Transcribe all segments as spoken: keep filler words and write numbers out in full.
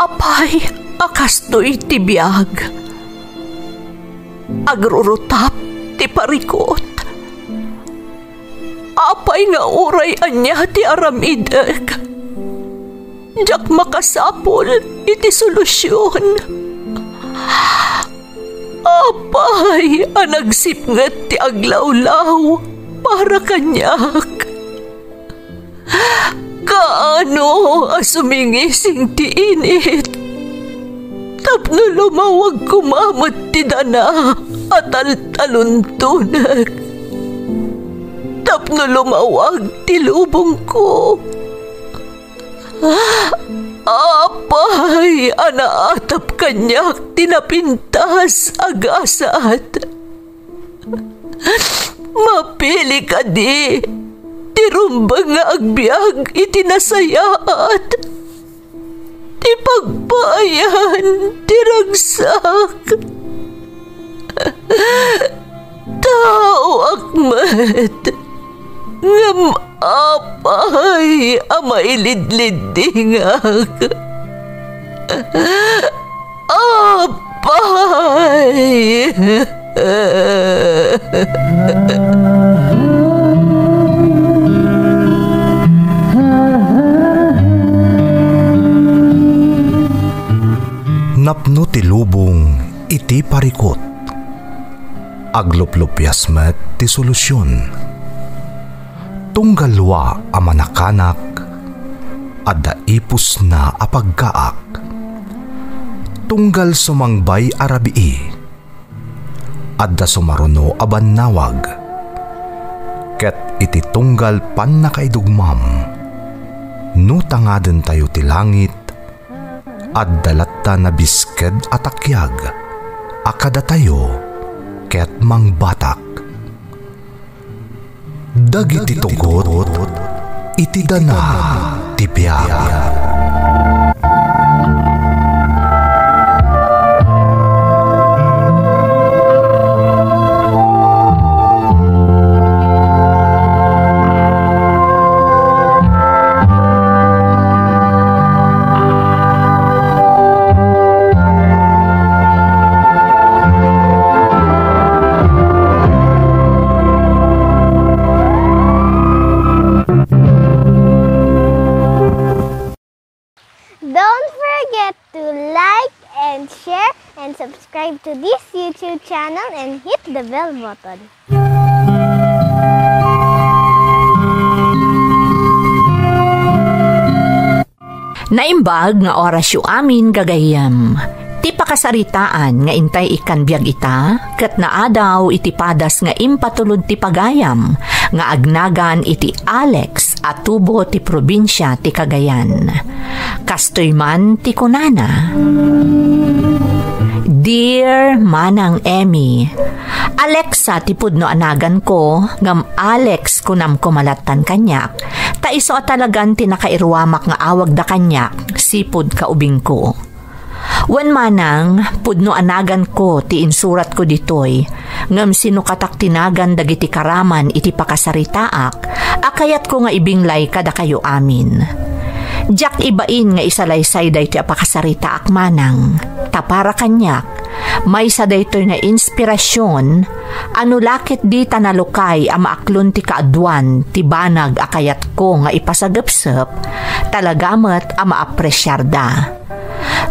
Apay a kastoy ti biag? Agrurutap ti parikut. Apay nga uray ania ti aramidek, diak makasapul iti solusion. Apay a nagsipnget ti aglawlaw para kaniak? Kaano a sumingising ti init tapno lumawag koma met ti dana a taltaluntonek, tapno lumawag ti lubongko? Apay a naatap kaniak ti napintas a gasat? Mapili kadi ti rumbeng nga agbiag iti nasayaat, ti pagpaayan ti ragsak? Taoak met, ngem apay a mailidliddingak? Apay! Napno ti lubong iti parikut. Agluplupias met ti solusion. Tunggal wa a manakanak, adda ipusna a pagkaak. Tunggal sumangbay a rabii, adda sumaruno a bannawag. Ket iti tunggal pannakaidugmam, no tangadentayo ti langit, adda latta nabisked a takiag a kadatayo ket mangbatak. Dagiti tugot iti dana ti biag. Don't forget to like and share and subscribe to this YouTube channel and hit the bell button. Naimbag nga orasyo amin, gagayyem. Ti pakasaritaan nga intay ikkan biag ita, ket naadaw iti padas nga impatulod ti pagayam nga agnagan iti Alex a tubo ti probinsia ti Cagayan. Kastoy man ti kunana, Dear Manang Emmy, Alexa ti pudno a naganko, ngem Alex kunam koma lattan kaniak, ta isu a talagan ti nakairuamak nga awagda kaniak, sipud kaubingko. Wen manang, pudno a naganko ti insuratko ditoy, ngem sinukatak ti nagan dagiti karaman iti pakasaritaak a kayatko nga ibinglay kadakayo amin. Diak ibain nga isalaysay daytoy a pakasaritaak manang, ta para kaniak, maysa daytoy nga inspirasion a no la ket dita nalukay a maaklon ti kaaduan ti banag a kayatko nga ipasagepsep, talaga met a maapresiarda.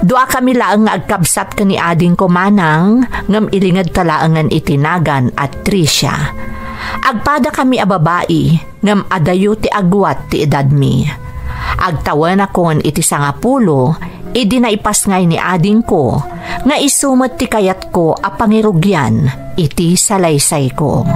Duakami laeng nga agkabsat ken ni adingko manang, ngem ilingedta laengen iti nagan a Tricia. Agpadakami a babai, ngem adayo ti agwat ti edadmi. Agtawenakon iti sangapulo idi naipasngay ni adingko nga isu met ti kayatko a pangirugian iti salaysayko.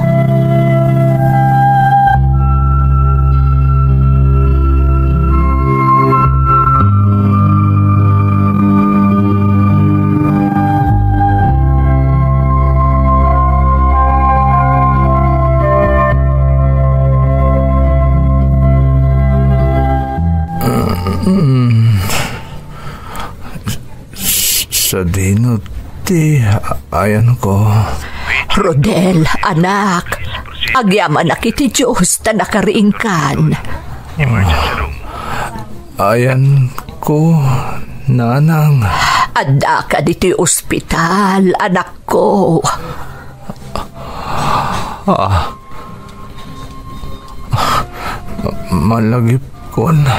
Sadino ti ayanko? Rodel, anak, agyamanak iti Dios ta nakariingkan. Ayanko, Nanang. Addaka ditoy ospital, anakko. Ah. Malagipkon,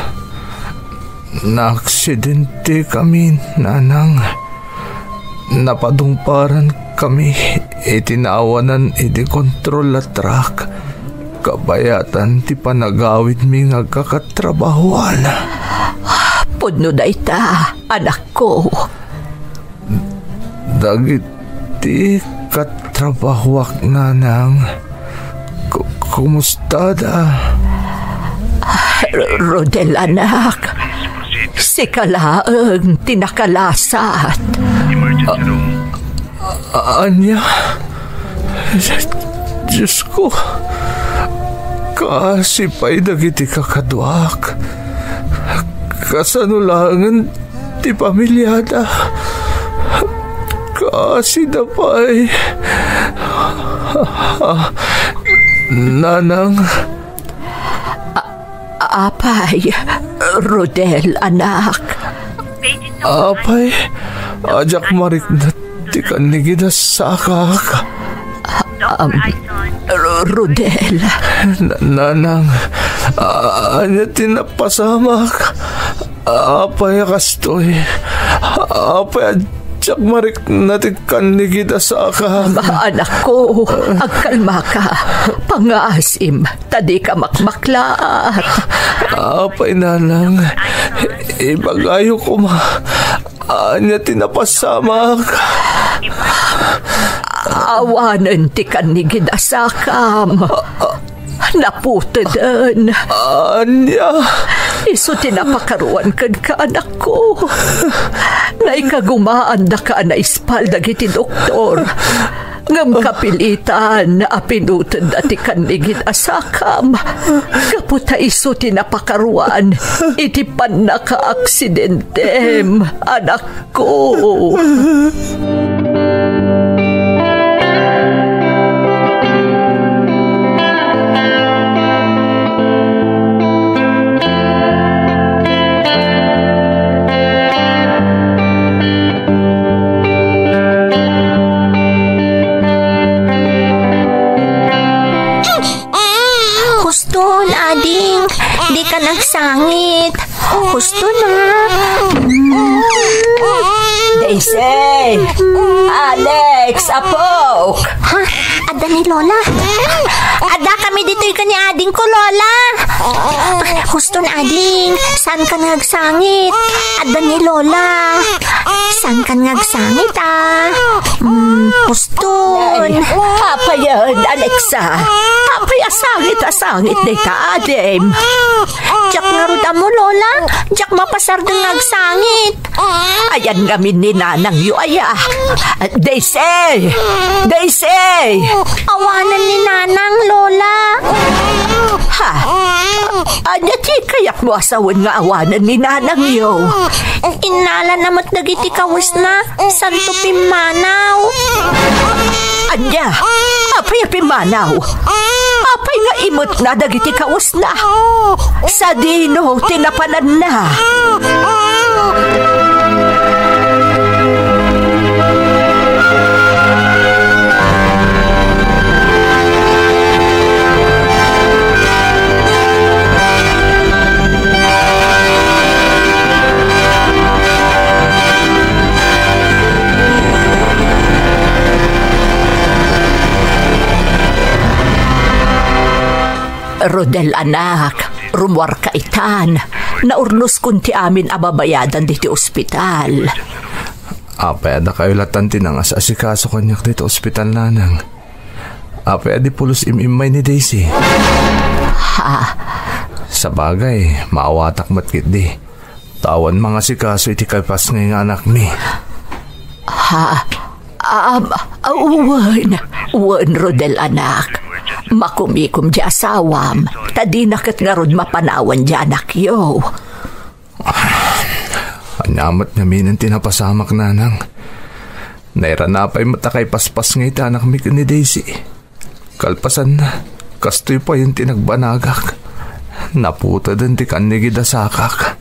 naaksidente kami, Nanang. Napadungparan kami iti naawanan iti kontrol a truck. Kabayatan ti panagawidmi nga agkakatrabahoan. Pudno dayta, anakko. Dagiti katrabahoak, Nanang, ku-, kumustada? R-, Rodel, anak, sika laeng ti nakalasat. A-, a-, ania? Diosko, kaasi pay dagiti kakaduak. Kasano laengen ti pamiliada? Kaasida pay. Nanang. A-, apay, Rodel, anak. Apay, adiak marikna ti kannigid a sakak. Um, Ro-, Rodel. Na-, Nanang, a-, ania ti napasamak? Apay a kastoy? Apay a diak marikna ti kannigid a sakak? Ama, anakko, agkalmaka. Pangngaasim, ta dika makmaklaat. Apay, Nanang, ibagayo koma. Ania ti napasamak? Awanen ti kannigid a sakam. Naputeden. Ania? Isu ti napakaruan kenka, anakko. Naikagumaandaka a naispal dagiti doktor. Ngem kapilitan a pinutedda ti kannigid a sakam gapu ta isu ti napakaruan iti pannakaaksidentem, anakko. Huston, ading, dika nagsangit. Huston na. Daisy! Alex, apok! Ha? Adda ni Lola? Adda kami ditoy ken ni adingko, Lola. Huston, ading, saankan nga agsangit? Adda ni Lola. Saankan nga agsangit, a? Mm, huston. Ay, apayen, Alexa? Apay a sangit a sangit dayta, adim? Diak ngarud ammo, Lola. Diak mapasardeng nga agsangit. Ayan ngamin ni nanangyo aya? Daisy! Daisy! Awanen ni nanang, Lola. Ha? Ania ti kayatmo a sawen nga awanen ni nanangyo? Innalana met dagiti kawesna, santo pimmanaw. Ania? Apay a pimmanaw? Apay nga imetna dagiti kawesna? Sadino ti napananna? Rodel, anak, rummuarka itan. Naurnoskon ti amin a babayadan ditoy ospital. Apay a dakayo latan ti nangas-asikaso kaniak ditoy ospital, nanang? Apay a di pulos im-immay ni Daisy? Ha? Sabagay, maawatak met ketdi. Ta awan mangasikaso iti kalpasngay nga anakmi. Ha? Am, wen, wen, Rodel, anak. Makumikom ti asawam, ta dina ket ngarud mapanawan ti anakyo. Ania met ngamin ti napasamak, nanang? Nairana pay met a kaipaspasngay ti anakmi ken ni Daisy. Kalpasanna, kastoy payen ti nagbanagak. Naputeden ti kannigid a sakak.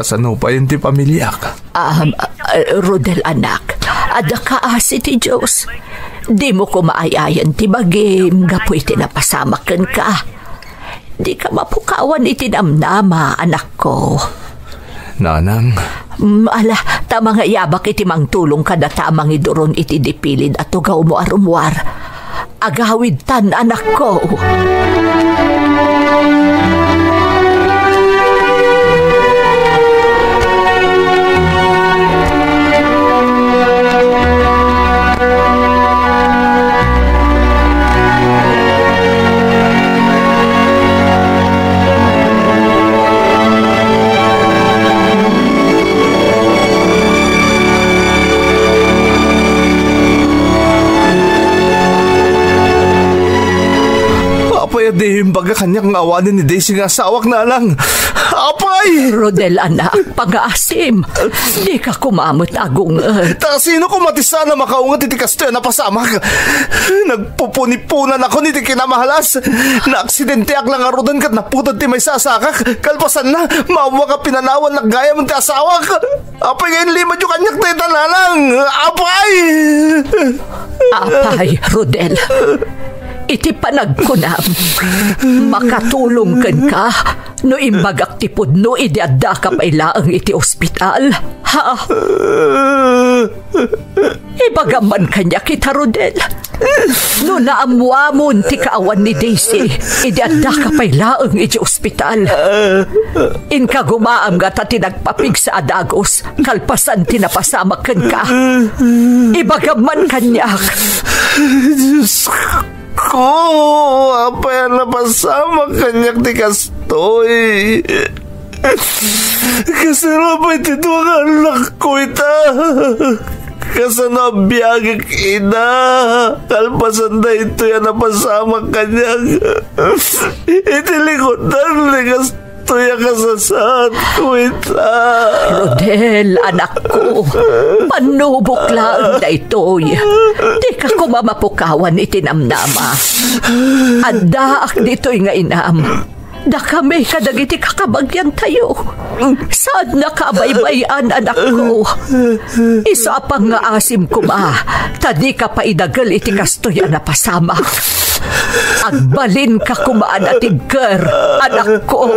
Kasano payen ti familiak? Um, ah, Rodel, anak, adda kaasi ti Dios. Dimo koma ay-ayan ti bagim gapu iti napasamak kenka. Dika mapukawan iti namnama, anakko. Nanang. Mm, ala, ta mangayabak iti mangtulong kadata a mangiduron iti dipilid a tugawmo a rummuar. Agawidtan, anakko. Apay a di imbaga kaniak nga awanen ni Daisy nga asawak, nanang? Apay! Rodel, anak, pangaasim. Dika koma met agunget. Ta sino koma ti saan a makaunget iti kastoy a napasamak? Nagpupunipunanakon iti kinamahalas. Naaksidentiak la ngaruden ket naputed ti maysa a sakak. Kalpasanna, maawak a pinanawannak gayam ti asawak. Apay nga inlimadyo kaniak dayta, nanang? Apay! Apay, Rodel. Iti panagkunam, makatulong kenka no imbagak ti pudno idi addaka pay laeng iti ospital. Ha? Ibagam man kaniak ita, Rodel. No naammuamon ti kaawan ni Daisy, idi addaka pay laeng iti ospital. Inka gumaam ngata ti nagpapigsa a dagus, kalpasan ti napasamak kenka. Ibagam man kaniak. Diyos ko, apay a napasamak kaniak ti kastoy? Kasano pay ti dua nga annakko ita? Kasano a biagek ida? Kalpasan daytoy a napasamak kaniak. Iti likudan ni kastoy a kasasaadko ita. Rodel, anakko, pannubok laeng daytoy. Dika koma mapukawan iti namnama. Addaak ditoy nga inam. Dakami kadagiti kakabagiantayo. Saannak a baybay-an, anakko. Isu a pangngaasim koma, ta dika pay idagel iti kastoy a napasamak. Agbalinka koma a natigker, anakko.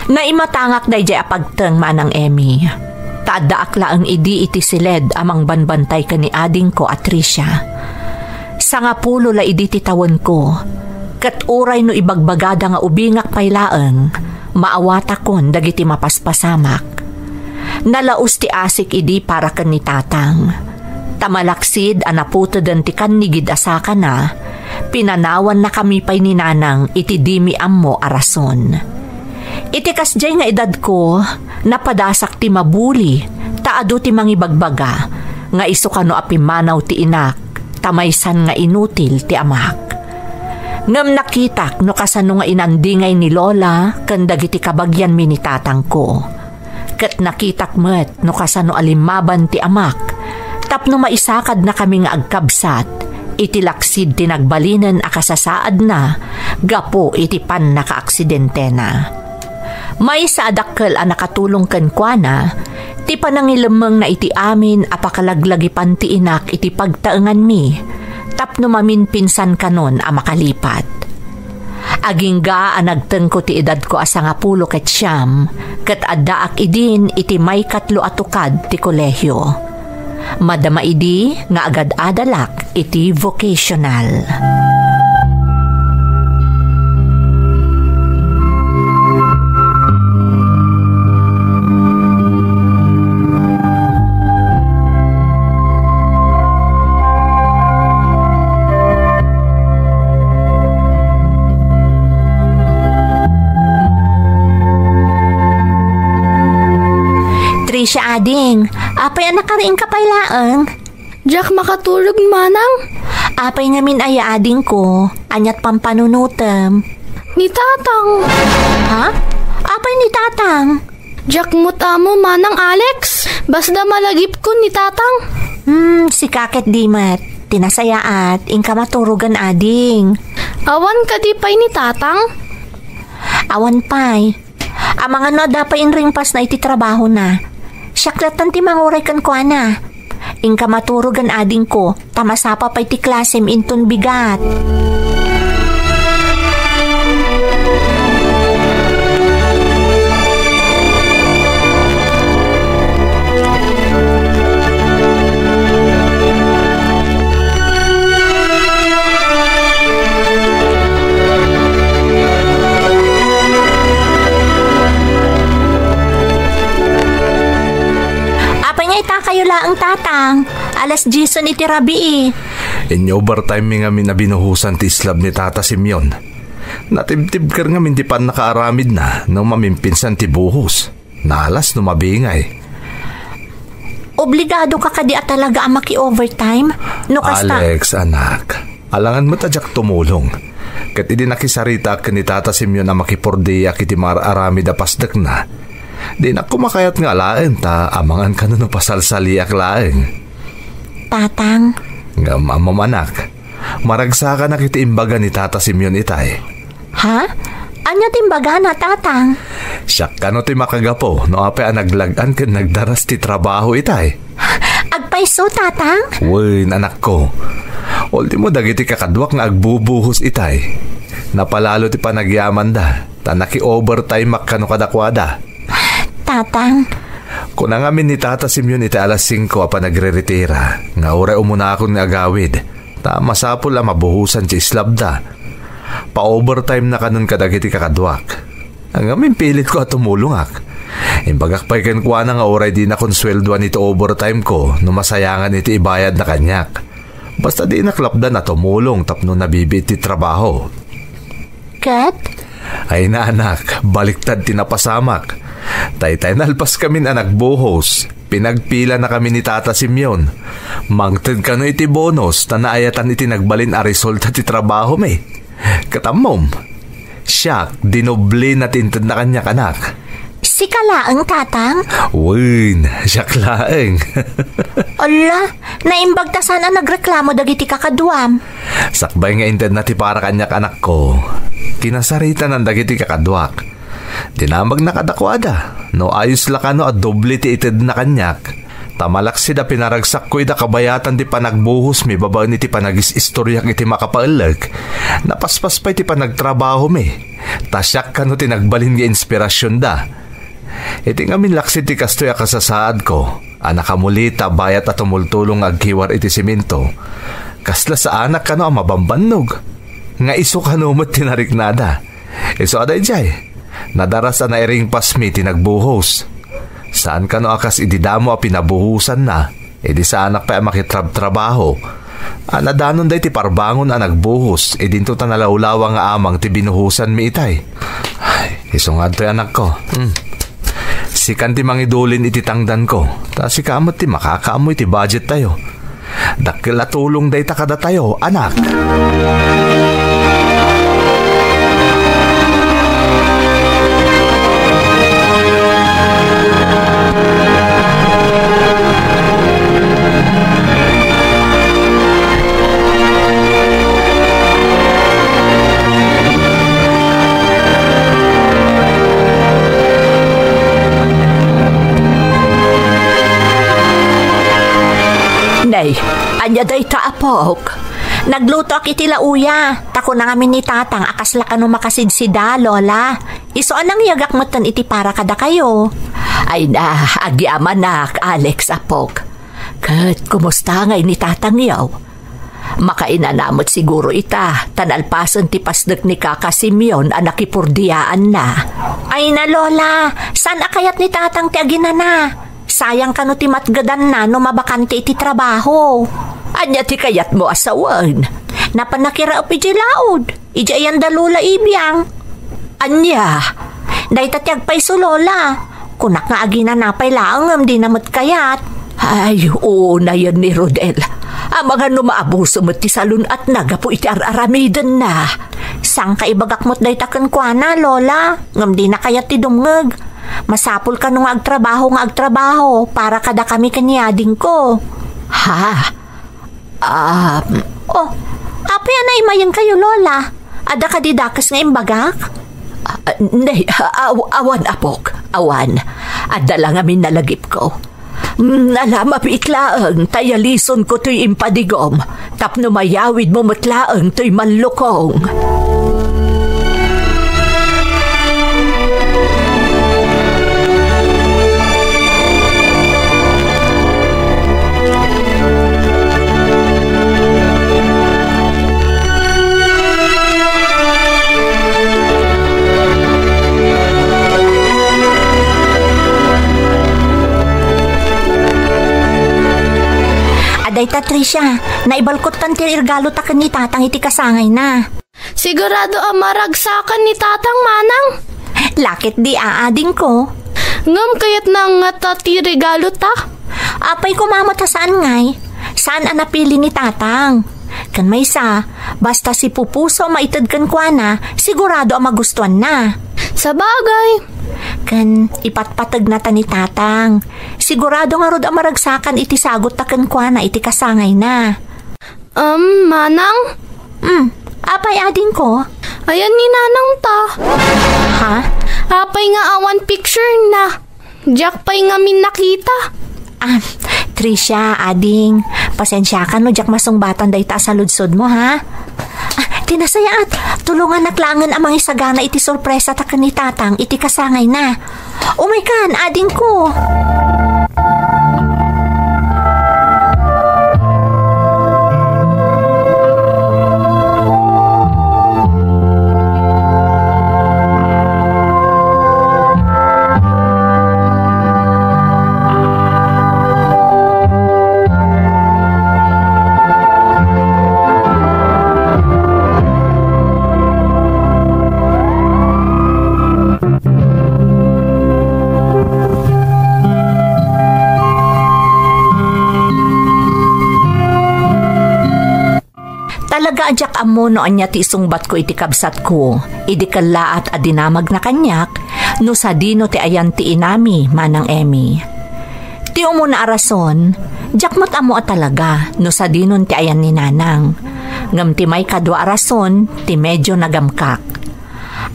Naimatangak daydiay a pagteng, Manang Emmy. Ta addaak laeng idi iti siled a mangbanbantay ken ni adingko a Tricia. Sangapulo la idi ti tawenko, ket uray no ibagbagada nga ubingak pay laeng, maawatakon dagiti mapaspasamak. Nalaus ti asik idi para ken ni Tatang. Ta malaksid a naputeden ti kannigid a sakana, pinanawannakami pay ni Nanang iti dimi ammo a rason. Iti kasdiay nga edadko, napadasak ti mabuli, ta adu ti mangibagbaga nga isu kano a pimmanaw ti inak, ta maysan nga inutil ti amak. Ngem nakitak no kasano nga inandingay ni Lola ken dagiti kabagianmi ni tatangko. Ket nakitak met no kasano a limmaban ti amak tapno maisakadnakami nga agkabsat iti laksid ti nagbalinen a kasasaadna gapu iti pannakaaksidentena. Maysa a dakkel a nakatulong kenkuana ti panangilemmengna iti amin a pakalaglagipan ti inak iti pagtaenganmi tapno maminpinsan kanon a makalipat. Agingga a nagtengko ti edadko a sangapulo ket siam, ket addaak idin iti maikatlo a tukad ti kolehio. Madama idi nga agad-adalak iti vocational. Tricia ading, apay a nakariingka pay laeng? Diak makaturog, manang. Apay ngamin aya adingko, ania't pampanunutem? Ni tatang. Ha? Apay ni tatang? Diak met ammo, manang Alex. Basta malagipko ni tatang. Hmm, sika ket di met. Ti nasayaat, inka maturogan ading. Awan kadi pay ni tatang? Awan pay. Amangan no adda pay inringpasna iti trabahona. Siak lattan ti manguray kenkuana. Inka maturogan adingko, ta masapa pay ti klasem inton bigat. Apay nga itakayo laeng, tatang? Alas diez iti rabii. In-overtime mi ngamin a binuhosan ti islab ni Tata Simeon. Natibtibker ngamin ti pannakaaramidna no mamimpinsan ti buhos. Naalas no mabingay. Obligadoka kadi a talaga a maki-overtime? No kasta Alex, anak, alangan met a diak tumulong. Ket idi nakisaritaak ken ni Tata Simeon a makipordiak iti mar-aramid a pasdekna, dinak kumakayat nga alaen ta amangan kano no pasalsaliak laeng. Tatang. Ngem ammom, anak, maragsakanak iti imbaga ni Tata Simeon itay. Ha? Ania ti imbagana, tatang? Siak kano ti makagapu no apay a naglag-an ken nagdaras ti trabaho itay. Agpayso, tatang? Wen, anakko. Ultimo dagiti kakaduak nga agbubuhos itay. Napalalo ti panagyamanda, ta naki-overtime-ak kano kadakuada. Tatang. Kuna ngamin ni Tata Simeon iti alas singko a panagreretira, nga uray umunakon nga agawid, ta masapul a mabuhosan ti islabda. Pa-overtime na kanon kadagiti kakaduak. Ngem impilitko a tumulongak. Imbagak pay kenkuana nga uray dina konsueldoan iti overtime ko no masayangan iti ibayadna kaniak. Basta dinak lapdan a tumulong tapno nabibiit ti trabaho. Ket? Ay na, anak, baliktad ti napasamak. Taytay nalpas kamin a nagbuhos. Pinagpila na kami ni Tata Simeon. Mangted kano iti bonus ta naayatan iti nagbalin a resulta ti trabaho mi. Ket ammom, siak, dinoble na ti intedna kaniak, anak. Sika laeng, tatang? Wen, siak laeng. Ala, naimbag ta saan a nagreklamo dagiti kakaduam. Sakbay nga intedna ti para kaniak, anakko, kinasaritanan dagiti kakaduak. Dinamagna kadakuada no ayos la kano a doble ti itedna kaniak, ta malaksid a pinaragsakko ida kabayatan ti panagbuhosmi babaen iti panagis-istoriak iti makapaellek. Napaspas pay ti panagtrabahomi, ta siak kano ti nagbalin nga inspirasionda. Iti ngamin laksid ti kastoy a kasasaadko a nakamulita bayat a tumultulong nga agkiwar iti semento, kasla saanak kano a mabambannog. Nga isu kano met ti nariknada. Isu a daydiay, nadaras a nairingpasmi ti nagbuhos. Saan kano a kas idi damo a pinabuhosanna, idi saanak pay a makitrabtrabaho. A nadanon daydi parbangon a nagbuhos, idinto ta nalawlawa nga amang ti binuhosanmi itay. Ay, isu nga adtoy, anakko. Hmm. Sikan ti mangidulin iti tangdanko. Ta sika met ti makakaammo iti budget tayo. Dakkel a tulong dayta kadatayo, anak. Nay, ania dayta, apok? Naglutoak iti lauya, ta kuna ngamin ni tatang a kasla kano makasidsida, Lola. Isu a nangyegak metten iti para kadakayo. Ay na, agyamanak, Alex, apok. Ket kumusta ngay ni Tatangyo? Makainana met siguro ita, ta nalpasen ti pasdek ni Kaka Simeon a nakipurdiaanna. Ay na, Lola, saan a kayat ni Tatang ti aginana? Sayang kano ti matgedanna no mabakante iti trabaho. Ania ti kayatmo a sawen? Napan nakiraep idiay laod. Idiay ayan da Lola Ibiang. Ania? Dayta ti agpayso, Lola. Kunak nga aginana pay laeng ngem dina met kayat. Ay, unayen ni Rodel. Amangan no maabuso met ti salun-atna gapu iti ar-aramidenna. Sangkaibagak met dayta kenkuana, Lola. Ngem dina kayat ti dumngeg. Masapul kano nga agtrabaho nga agtrabaho para kadakami ken ni adingko. Ha? Um, Oh, apay a naimayengkayo, Lola? Adda kadi dakes nga imbagak? Ah, nay, aw-, awan, apok. Awan. Adda la ngamin nalagipko. Mm, ala, mabiit laeng, ta yalisonko toy impadigom. Tapno mayawidmo met laeng toy mallukong. Adayta, Tricia, naibalkottan ti regalo ta ken ni Tatang iti kasangayna. Sigurado a maragsakan ni Tatang, Manang? Lakit di, a, adingko. Ngem kayatna ngata ti regalo ta? Apay koma met a saan ngay? Saan a napili ni Tatang? Ken maysa, basta si Pupuso a maited kenkuana, sigurado a magustuanna. Sabagay. Ken ipatpategna ta ni Tatang. Sigurado ngarud a maragsakan iti sagut ta kenkuana iti kasangayna. Um, Manang? Hmm, apay adingko? Ayan ni Nanang ta. Ha? Apay nga awan picture na? Diak pay ngamin nakita. Ah, Tricia, ading, pasensiakan no diak masungbatan dayta a saludsodmo, ha? Ah, ti nasayaat, tulonganak laengen a mangisagana iti sorpresa ta ken ni Tatang iti kasangayna. Umaykan, adingko. Talaga a diak ammo no ania ti isungbatko iti kabsatko, idi kellaat a dinamagna kaniak, no sadino ti ayan ti inami, Manang Emmy. Ti umuna a rason, diak met ammo a talaga no sadinon ti ayan ni Nanang. Ngem ti maikadua a rason, ti medyo nagamkak.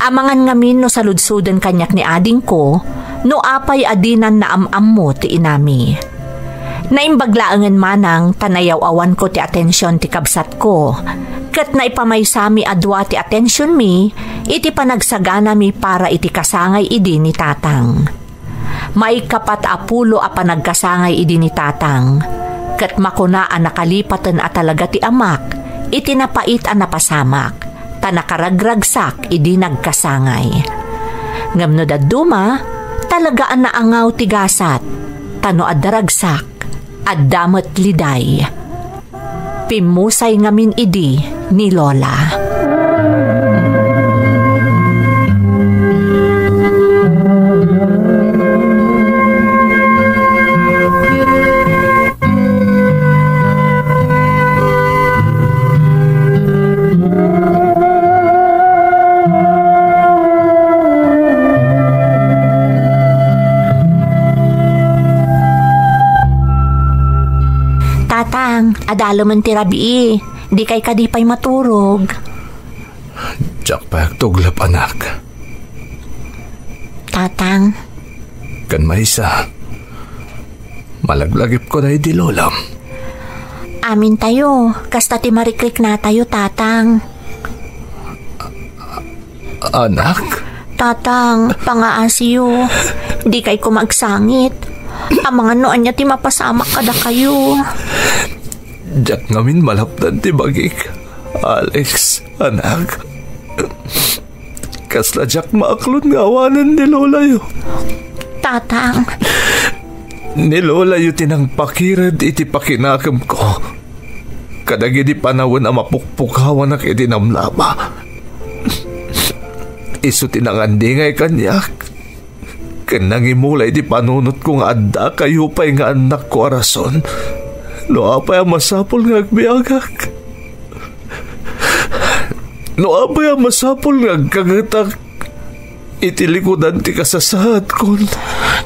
Amangan ngamin no saludsoden kaniak ni adingko no apay a dinan naam-ammo ti inami. Naimbag laengen manang ta nayaw-awanko ti atension ti kabsatko, ket naipamaysami a dua ti atensionmi iti panagsaganami para iti kasangay idi ni Tatang. Maikapat a pulo a panagkasangay idi ni Tatang, ket makuna a nakalipaten a talaga ti amak iti napait a napasamak, ta nakaragragsak idi nagkasangay. Ngem no dadduma, talaga a naangaw ti gasat, ta no adda ragsak, adda met liday. Pimmusay ngamin idi ni Lola. Tatang, adalemen ti rabii. Dikay kadi pay maturog? Diak pay agtuglep, anak. Tatang. Ken maysa, malaglagipko daydi lolom. Amintayo, kasta ti marikriknatayo, Tatang. Anak? Tatang, pangaasiyo. Dikay koma agsangit. Amangan no ania ti mapasamak kadakayo. Diak ngamin malapdan ti bagik, Alex, anak. Kasla diak maaklon nga awanen ni lolayo. Tatang. Ni lolayo ti nangpakired iti pakinakemko kadagidi panawen a mapukpukawanak iti namnama. Isu ti nangandingay kaniak ken nangimula iti panunotko nga addakayo pay nga annakko a rason no apay a masapul nga agbiagak. No apay a masapul nga agkangetak iti likudan ti kasasaadkon.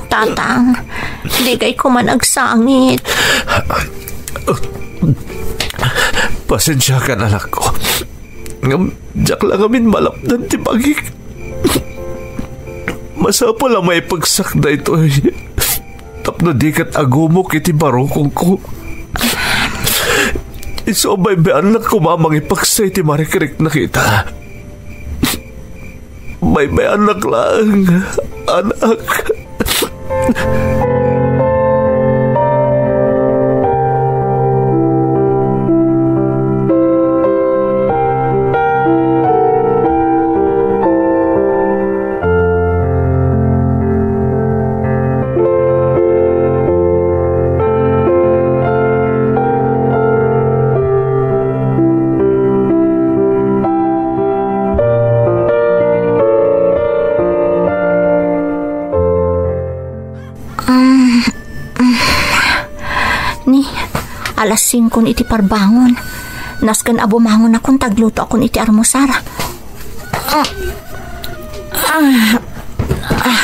Tatang, di kay koma agsangit. Pasensiakan, anakko. Ngem, diak la ngamin malapdan ti bagik. Masapul a maipegsak daytoy tapno di ket agumok iti barukongko. Isu a baybay-annak koma a mangipagsa iti marikriknak ita. Baybay-annak laeng, anak. Ni, alas singko iti parbangon. Nasken a bumangonakon ta aglutoakon iti almusar. Ah, ah, ah.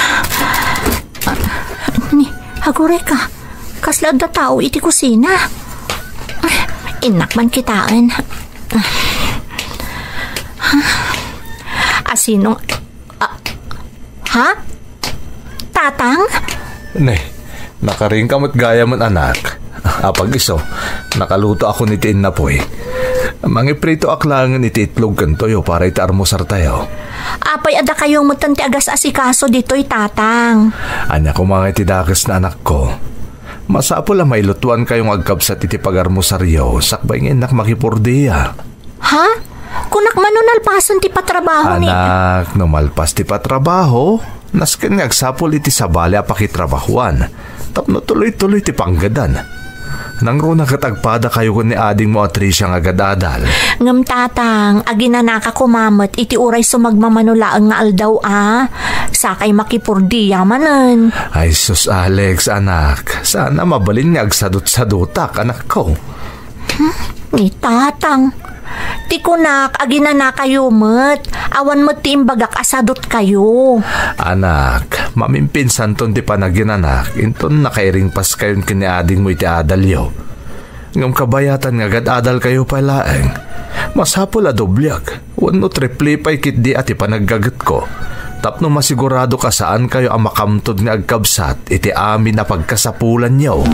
Ni, agurayka. Kasla adda tao iti kusina. Innak man kitaen. Asino? Ah, ha? Tatang? Ne, nakaringka met gayamen, anak. Apag isu, nakalutoakon iti innapoy. Mangipritoak laengen iti itlog ken toyo para iti almusartayo. Apay a dakayo metten ti agas-asikaso ditoy, Tatang? Ania koma nga iti dakesna, anakko? Masapul a mailutuankayo nga agkabsat iti pagarmusaryo sakbay nga innak makipordia. Ha? Kunak man no nalpasen ti patrabaho ni— Anak, no malpas ti patrabaho, nasken nga agsapul iti sabali a pakitrabahuan tapno tuloy-tuloy ti panggedan. Nangruna ket agpadakayo ken ni adingmo a Tricia nga agad-adal. Ngem, Tatang, aginanaka koma met iti uray sumagmamano laeng nga aldaw a. Sakay makipordia manen. Ay sus, Alex, anak, saan a mabalin nga agsadutsadutak, anakko. Hmm? Ni Tatang. Ti kunak, aginanakayo met. Awan met ti imbagak a sadutkayo. Anak, mamimpinsanton ti panaginanak, inton nakairingpaskayon ken ni adingmo iti adalyo. Ngem kabayatan nga agad-adalkayo pay laeng. Masapul a dobliak wenno triple pay ketdi a ti panaggagetko, tapno masigurado a saankayo a makamtod nga agkabsat iti amin a pagkasapulanyo.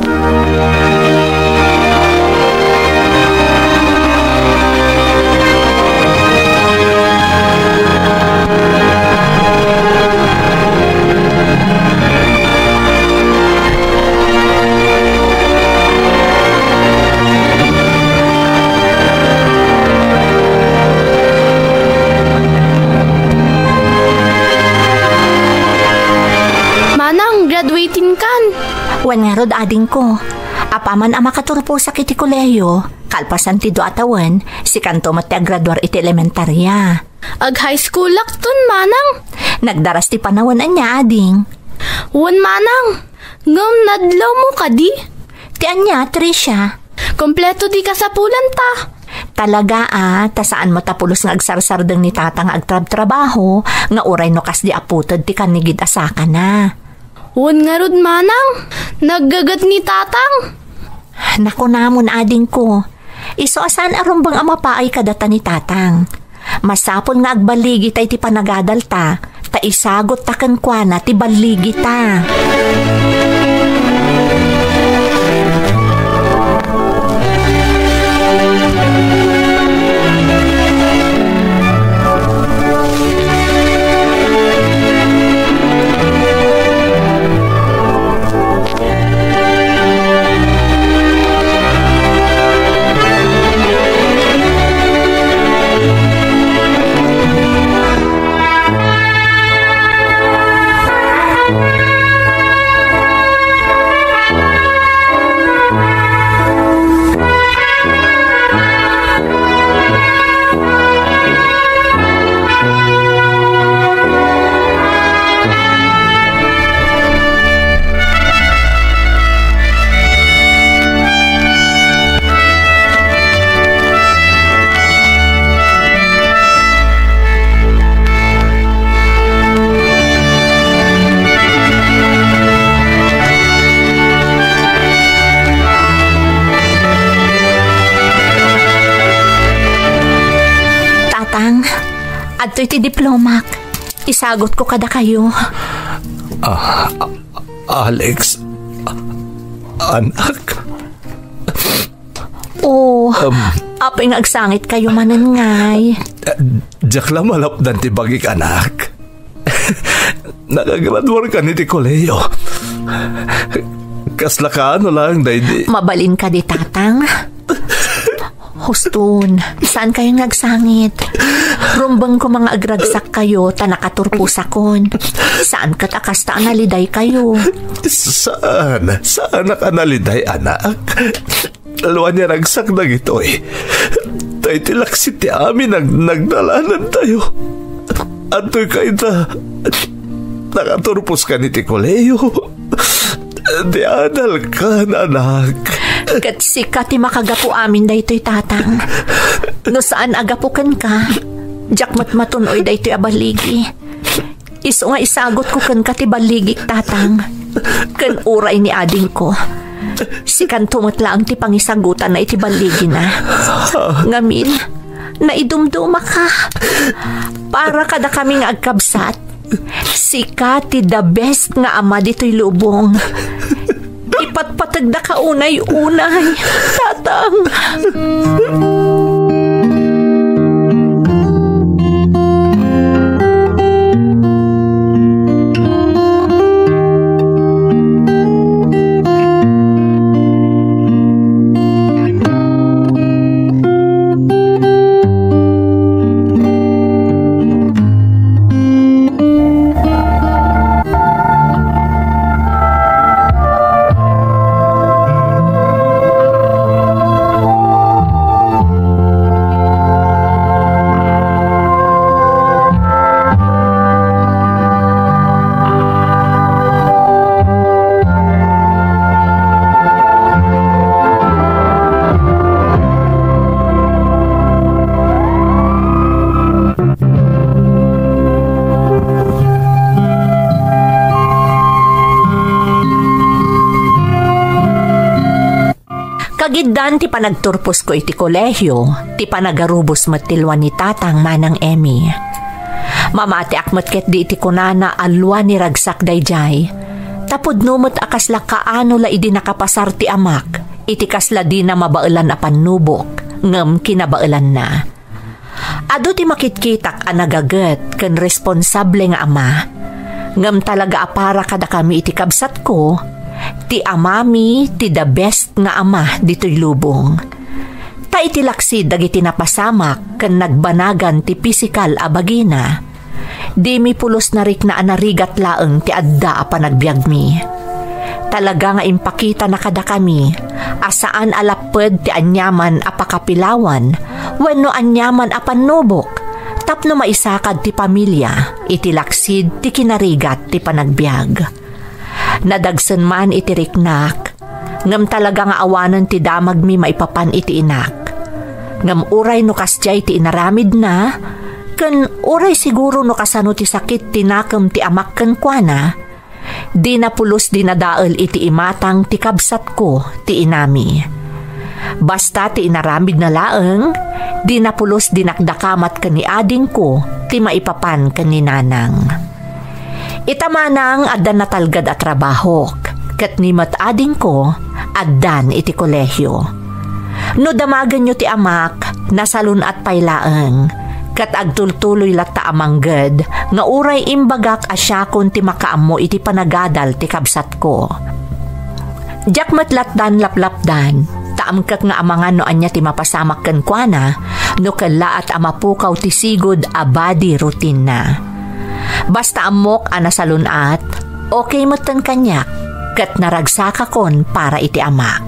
Manang, graduating kan. Wen ngarud, adingko. Apaman a makaturposak iti kolehiyo, kalpasan ti dua a tawen, sikanto met ti aggraduar iti elementaria. Ag-high schoolakton, manang. Nagdaras ti panawen, ania, ading? Wen, manang. Ngem nadlawmo kadi? Ti ania, Tricia? Kompleto ti kasapulanta. Talaga a, ta saanmo ta pulos nga agsarsardeng ni Tatang nga agtrabtrabaho, nga uray no kasdi a puted ti kannigid a sakana. Wen ngarud, manang, naggaget ni Tatang. Nakunamon, adingko, isu a saan a rumbeng a mapaay kadata ni Tatang. Masapul nga agballigita iti panagadalta, ta isagutta kenkuana ti balligita. Daytoy ti diplomak. Isagutko kadakayo. Ah, a-, Alex, a-, anak. Oh, Um, apay nga agsangitkayo manen ngay? Diak la malapdan ti bagik, anak. Nakagraduarkan iti kolehiyo. Kasla kaano lang, daydi? Mabalin kadi, Tatang? Huston, saan kayo nga agsangit? Rumbeng ko mga agragsak kayo, ta nakaturpusakon. Saan kat a kasta a naliday kayo? Saan? Saan a naliday, anak? Alwan ni ragsak dagitoy. Tay ti laksit ti amin nag-, nagdalanan tayo. Antoy kayta? Nakaturpos ka ni ti kolehiyo. Ti adal ka, anak. Ket sika ti makagapu amin daytoy, Tatang. No saan a gapu kenka, diak met matunoy daytoy a baligi. Isu nga isagutko kenka ti balligik, Tatang, ken uray ni adingko. Sikanto met laeng ti pangisagutanna iti balligina. Ngamin, naidumdumaka. Para kadakami nga agkabsat, sika ti the best nga ama ditoy lubong. Ipatpategda ka unay-unay, Tatang. Kagiddan ti panagturposko iti kolehiyo, ti panagarubos met ti lua ni Tatang, Manang Emmy. Mamatiak met ketdi iti kunana a lua ni ragsak daydiay. Ta pudno met a kasla kaano la idi nakapasar ti amak iti kasla dina mabaelan a pannubok, ngem kinabaelanna. Adu ti makitkitak a nagaget ken responsable nga ama. Ngem talaga a para kadakami iti kabsatko, ti amami ti the best nga ama ditoy lubong. Ta iti laksid dagiti napasamak ken nagbanagan ti pisikal a bagina, dimi pulos narikna a narigat laeng ti adda a panagbiagmi. Talaga nga impakitana kadakami a saan a lapped ti aniaman a pakapilawan wenno aniaman a pannubok tapno maisakad ti pamilia iti laksid ti kinarigat ti panagbiag. Nadagsen man iti riknak, ngem talaga nga awanen ti damagmi maipapan iti inak. Ngem uray no kasdiay ti inaramidna, ken uray siguro no kasano ti sakit ti nakem ti amak kenkuana, dina pulos dinadael iti imatang ti kabsatko ti inami. Basta ti inaramidna laeng, dina pulos dinakdakamat ken ni adingko ti maipapan ken ni nanang. Ita manang adda natalged a trabahok, ket ni met adingko addan iti kolehiyo. No damagenyo ti amak, nasalun-at pay laeng, ket agtultuloy latta a mangged nga uray imbagak a siakon ti makaammo iti panagadal ti kabsatko. Diak met latdan laplapdan, ta amkek nga amangan no ania ti mapasamak kenkuana, no kellaat a mapukaw ti sigud a body routine-na. Basta ammok a nasalun-at, okay metten kaniak, ket naragsakakon para iti amak.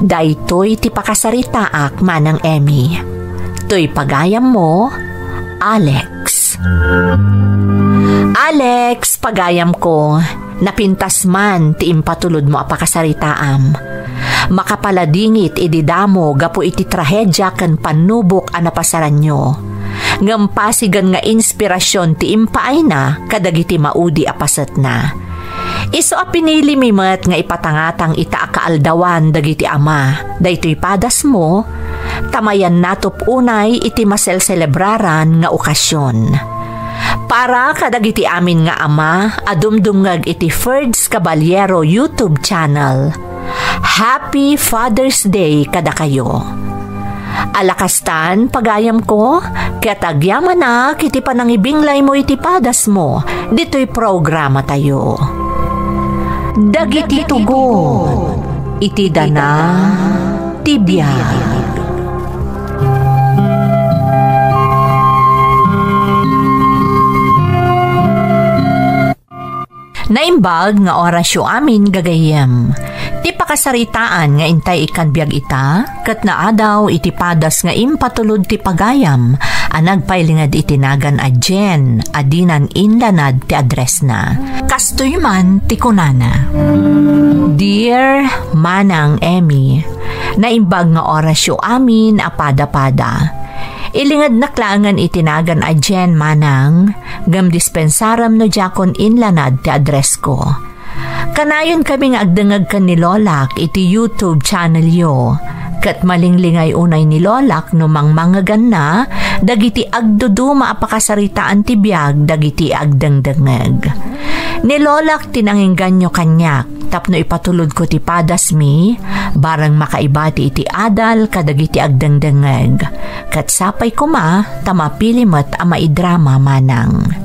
Daytoy ti pakasaritaak, Manang Emmy. Toy pagayammo, Alex. Alex, pagayamko, napintas man ti impatulodmo a pakasaritaam. Makapaladingit idi damo gapu iti trahedia ken pannubok a napasaranyo. Ngem pasigen nga inspirasyon ti impaayna kadagiti maudi a pasetna. Isu a pinilimi met nga ipatangatang ita a kaaldawan dagiti ama daytoy padasmo, ta mayan natop unay iti maselselebraran nga okasyon. Para kadagiti amin nga ama a dumdumngeg iti Ferds Caballero YouTube channel, Happy Father's Day kadakayo. Alakastan, pagayamko, ket agyamanak iti panangibinglaymo iti padasmo ditoy programatayo. Dagiti tugot iti dana ti biag. Naimbag nga orasyo amin, gagayyem. Ti pakasaritaan nga intay ikkan biag ita, ket naadaw iti padas nga impatulod ti pagayam a nagpailinged iti nagan a Jen a dinan inlanad ti addressna. Kastoy man ti kunana, Dear Manang Emmy, naimbag nga orasyo amin a pada-pada. Ilingednak laengen iti nagan a Jen, Manang, ngem dispensarem no diakon inlanad ti addressko. Kanayonkami nga agdengngeg ken ni Lolak iti YouTube channelyo, ket malinglingay unay ni Lolak no mangmangeganna dagiti agduduma a pakasaritaan ti biag dagiti agdengdengngeg. Ni Lolak ti nangingganyo kaniak tapno ipatulodko ti padasmi, bareng makaibati iti adal kadagiti agdengdengngeg. Ket sapay koma ta mapili met a maidrama, Manang.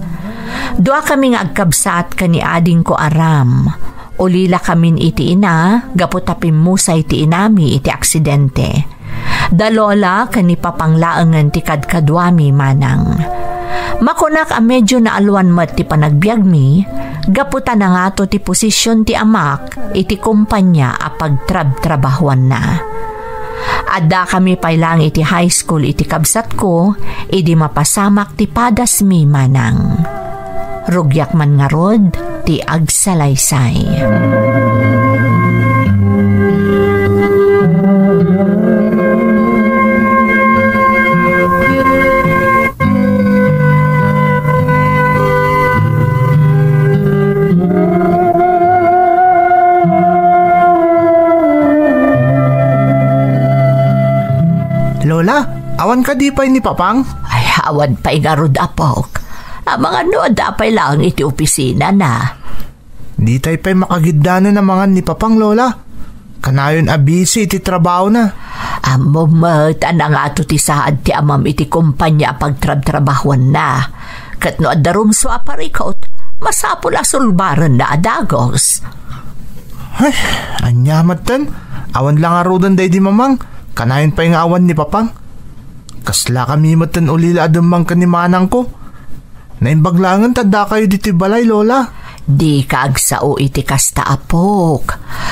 Duakami nga agkabsat ken ni adingko a Ram. Ulilakamin iti ina gapu ta pimmusay ti inami iti aksidente. Da Lola ken ni Papang laengen ti kadkaduami, Manang. Makunak a medyo naalwan met ti panagbiagmi gapu ta nangato ti posisyon ti amak iti kompania a pagtrabtrabahuanna. Addakami pay laeng iti high school iti kabsatko idi mapasamak ti padasmi, Manang. Rugiak man ngarud ti agsalaysay. Lola, awan kadi pay ni Papang? Ay, awan pay ngarud, apok. Amangan no adda pay laeng iti opisinana. Ditay pay makagiddanen amangan ni Papang, Lola. Kanayon a busy iti trabahona. Ammom met a nangato ti saad ti amam iti kompania a pagtrabtrabahuanna. Ket no adda rumsua a parikut, masapul a sulbarenna a dagus. Ay, ania metten? Awan la ngaruden daydi mamang. Kanayon pay nga awan ni Papang. Kaslakami metten ulila a dumteng ken ni manangko. Naimbag laengen ta addakayo ditoy balay, Lola. Dika agsao iti kasta, apok.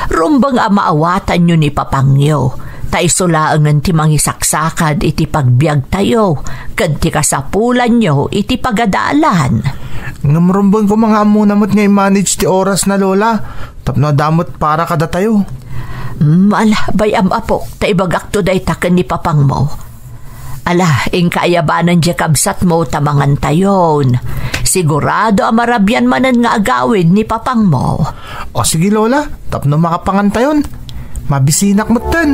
Rumbeng a maawatanyo ni Papangyo, ta isu laengen ti mangisaksakad iti pagbiagtayo ken ti kasapulanyo iti pagadalan. Ngem rumbeng koma nga ammona met nga i-manage ti orasna, Lola, tapno adda met para kadatayo. Mm, ala, bay-am, apok, ta ibagakto dayta ken ni Papangmo. Ala, inka ayabanan diay kabsatmo ta mangantayon. Sigurado a marabian manen nga agawid ni Papangmo. O sige, Lola, tapno makapangantayon. Mabisinak metten.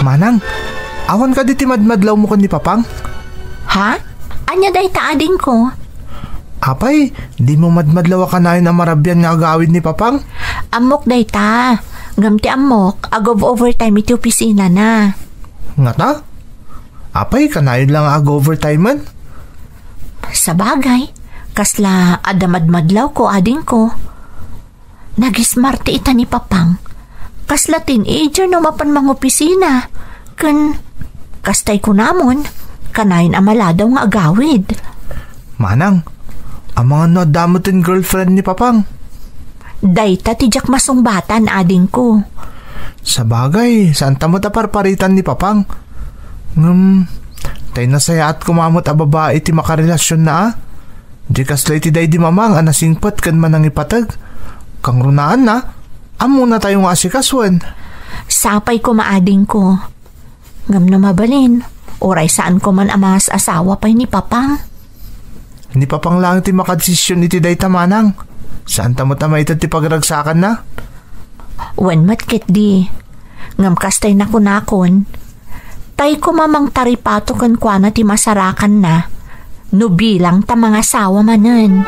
Manang, awan kadi ti madmadlawmo ken ni Papang? Ha? Ania dayta, adingko? Apay, dimo madmadlaw a kanayon a marabian nga agawid ni Papang? Ammok dayta. Ngem ti ammok, ag-overtime iti opisinana. Ngata? Apay, kanayon la nga ag-overtimen? Sabagay, kasla adda madmadlawko, adingko. Nagismarte ita ni Papang. Kasla teenager no mapan mangopisina. Ken, kastay kunamon, kanayon a maladaw nga agawid. Manang, amangan no adda met ti girlfriend ni Papang? Dayta ti diak masungbatan, adingko. Sabagay, saanta met a parparitan ni Papang. Ngem, tay nasayaat koma met a babai ti makarelasionna, a? Di kasla iti daydi mamang a nasingpet ken manangipateg. Kangrunaanna, ammona tayo nga asikasuen. Sapay koma, adingko. Ngem no mabalin, uray saan ko man a mas asawa pay ni Papang. Ni Papang lang ti makadesisyon iti dayta, manang. Saan ta met a maited ti pagragsakanna? Wen met ketdi. Ngem kastay nakunakon, tay koma mangtaripato kenkuana ti masarakanna no bilang ta mangasawa manen.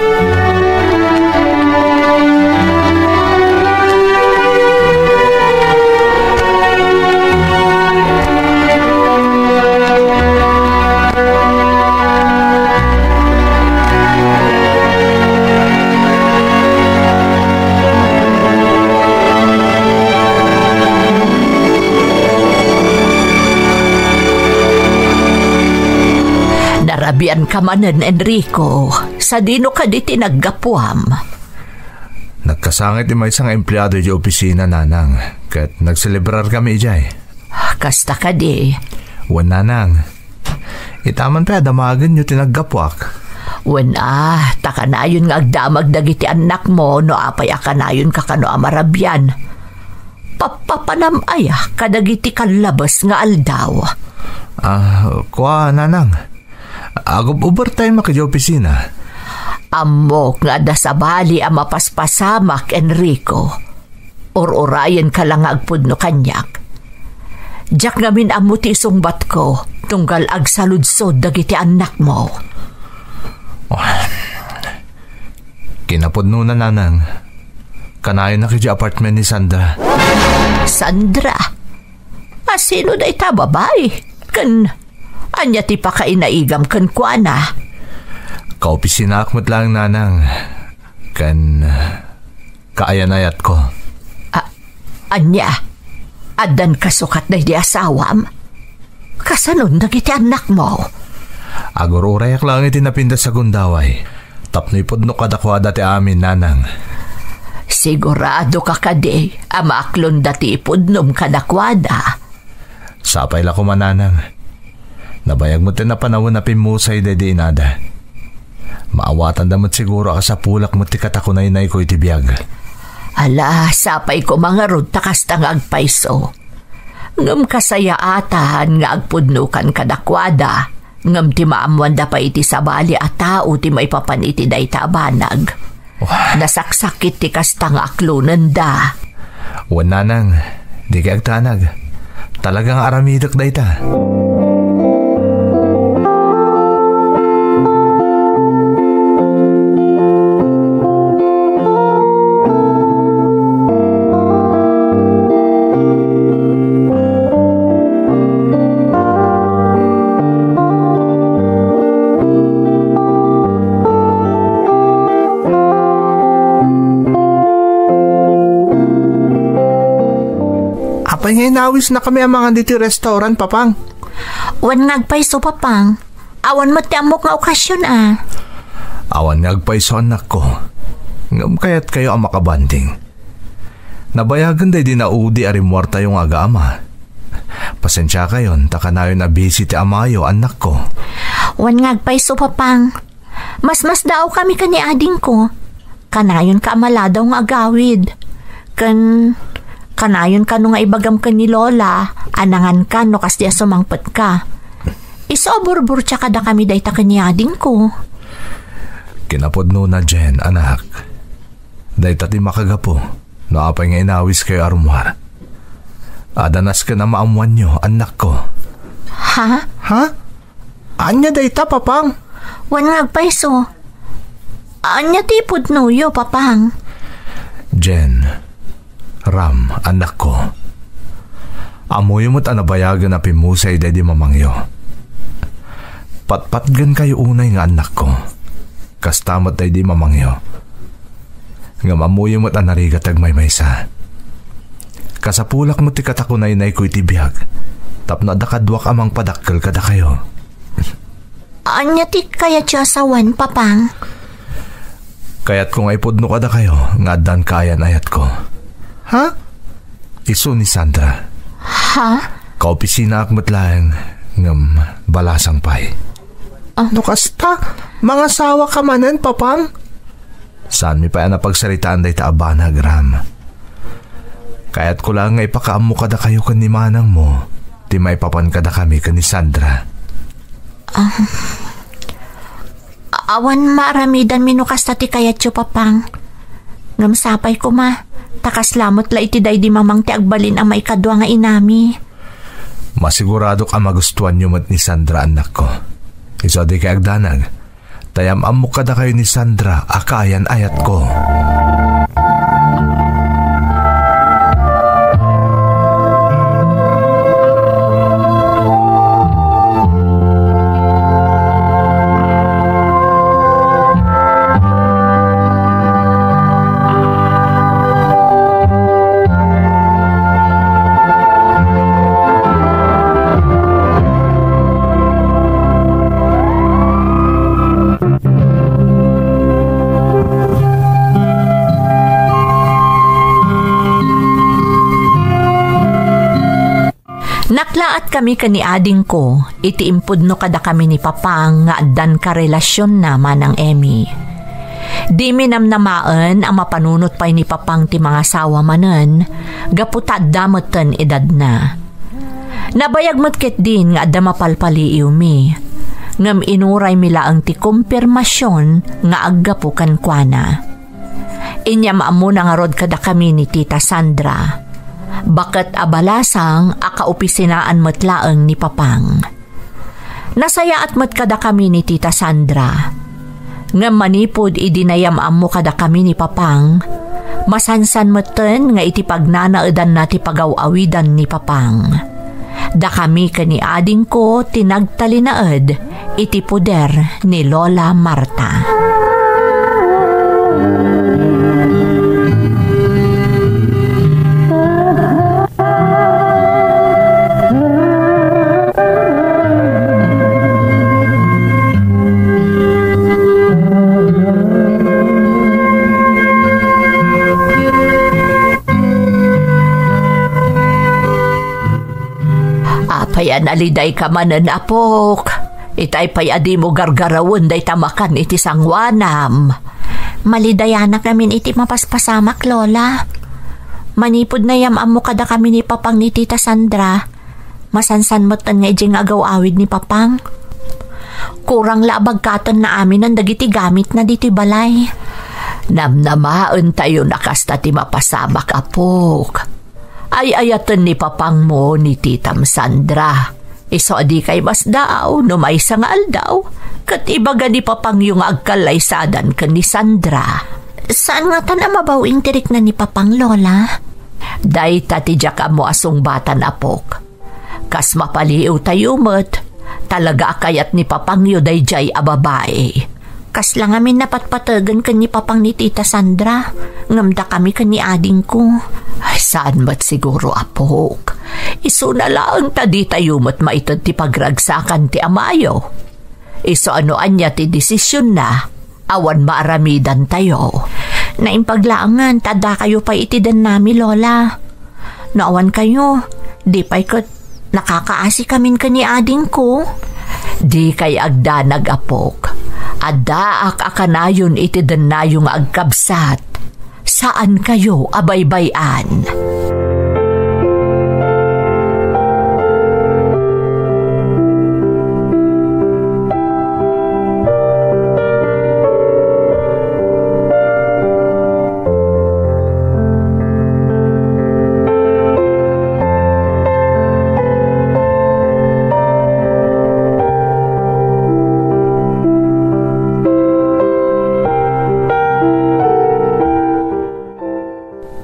Narabian ka manen, Enrico. Sadino kadi ti naggapuam? Nagkasangit ti maysa nga empleado idiay opisina, nanang, ket nagselebrar kami idiay. Kasta kadi? Wen, nanang. Itaman pay a damagenyo ti naggapuak. Wen a, ta kanayon nga agdamag dagiti annakmo no apay a kanayonka kano a marabian. Pappapanam aya kadagiti kallabes nga aldaw? Ah, kua, nanang. Agub-overtime ak idiay opisina. Ammok nga adda sabali a mapaspasamak, Enrico. Ur-urayenka la nga agpudno kaniak. Diak ngamin ammo ti isungbatko tunggal agsaludsod dagiti annakmo. Kinapudnona, nanang. Kanayonak idiay apartment ni Sandra. Sandra? A sino dayta a babai? Ken ania ti pakainaigam kenkuana? Kaopisinaak met laeng, nanang. Ken kaayan-ayatko. A-, ania? Addan kasukat daydi asawam? Kasanon dagiti annakmo? Agur-urayak laeng iti napintas a gundaway. Tapno ipudno kadakuada ti amin, nanang. Sigurado ka kadi a maaklonda ti ipudnom kadakuada? Sapay la koma, nanang. Nabayag met ti napanawen a pimmusay daydi inada. Maawatanda met siguro a kasapulak met ti katakunaynayko iti biag. Ala, sapay koma ngarud ta kasta nga agpayso. Ngem kasayaatan nga agpudnokan kadakuada, ngem ti maammoanda pay iti sabali a tao ti maipapan iti dayta a banag. Wah. Nasaksakit ti kasta nga aklonenda. Wen, nanang, dikay agtanag. Talaga nga aramidek dayta. Apay nga inawisnakami a mangan ditoy restaurant, Papang? Wen nga agpayso, Papang. Awan met ti ammok nga okasion a. Awan nga agpayso, annakko. Ngem kayatkayo a makabanding. Nabayagen daydi naudi a rimmuartayo nga agaama. Pasensiakayon ta kanayon a busy ti amayo, annakko. Wen nga agpayso, Papang. Masmasdaawkami ken ni adingko. Kanayonka a maladaw nga agawid. Ken kanayon kano nga ibagam ken ni Lola a nanganka no kasdi a sumangpetka. Isu a burburtia kadakami dayta ken ni adingko. Kinapudnona, Jen, anak. Dayta ti makagapu no apay nga inawiskayo a rummuar. Adda nasken a maammoanyo, annakko. Ha? Ha? Ania dayta, Papang? Wen nga agpayso. Ania ti ipudnoyo, Papang? Jen, Ram, annakko. Ammoyo met a nabayagen a pimmusay daydi mamangyo. Patpatgenkayo unay nga annakko. Kasta met daydi mamangyo. Ngem ammoyo met a narigat ti agmaymaysa. Kasapulak met ti katakunaynayko iti biag tapno adda kaduak a mangpadakkel kadakayo. Ania ti kayatyo a sawen, Papang? Kayatko nga ipudno kadakayo nga addan kaayan-ayatko. Ha? Isu ni Sandra. Ha? Kaopisinaak met laeng, ngem balasang pay. Ah. No kasta, Mangasawaka manen, Papang? Saanmi pay a napagsaritaan dayta a banag, Ram. Kayatko laeng nga ipakaammo kadakayo ken ni manangmo ti maipapan kadakami ken ni Sandra. Ah, awan maaramidanmi no kasta ti kayatyo, Papang. Ngem sapay koma, ta kasla met la iti daydi mamang ti agbalin a maikadua nga inami. Masiguradok a magustuanyo met ni Sandra, annakko. Isu a dikay agdanag, ta yam-ammok kadakayo ni Sandra a kaayan-ayatko. Naklaat kami ken ni adingko iti impudno kadakami ni Papang nga addan karelasionna, Manang Emmy. Dimi namnamaen a mapanunot pay ni Papang ti mangasawa manen gapu ta adda metten edadna. Nabayag met ketdin nga adda mapalpaliiwmi, ngem inuraymi laeng ti kompirmasion nga aggapu kenkuana. Inyam-ammona ngarud kadakami ni Tita Sandra. Baket a balasang a kaopisinaan met laeng ni Papang. Nasayaat met kadakami ni Tita Sandra. Ngem manipud idi nayam-ammo kadakami ni Papang, masansan metten nga iti pagnanaedanna ti pagaw-awidan ni Papang. Dakami ken ni adingko ti nagtalinaed iti poder ni Lola Marta. Apay a nalidayka manen, apok? Itay pay a dimo gargarawen dayta makan iti sangoanam. Malidayanak ngamin iti mapaspasamak, Lola. Manipud nayam-ammo kadakami ni Papang ni Tita Sandra, masansan metten nga idiay nga agaw-awid ni Papang. Kurang la a bagkatenna aminen dagiti gamitna ditoy balay. Namnamaentayon a kasta ti mapasamak, apok. Ay-ayaten ni Papangmo ni Titam Sandra. Isu a dikay masdaaw no maysa nga aldaw, ket ibaga ni Papangyo nga agkallaysadan ken ni Sandra. Saan ngatan a mabaw-ing ti rikna ni Papang, Lola? Dayta ti diak ammo a sungbatan, apok. Kas mapaliiwtayo met, talaga a kayat ni Papangyo daydiay a babai. Kasla ngamin napatpategen ken ni Papang ni Tita Sandra, ngem dakami ken ni adingko. Ay, saan met siguro, apok. Isuna laeng ta ditayo met maited ti pagragsakan ti amayo. Isu a no ania ti desisionna, awan maaramidantayo. Naimbag laengen ta addakayo pay iti dennami, Lola. No awan kayo, di pay ket nakakaasikamin ken ni adingko. Dikay agdanag, apok. Addaak a kanayon iti dennayo nga agkabsat. Saan kayo a baybay-an.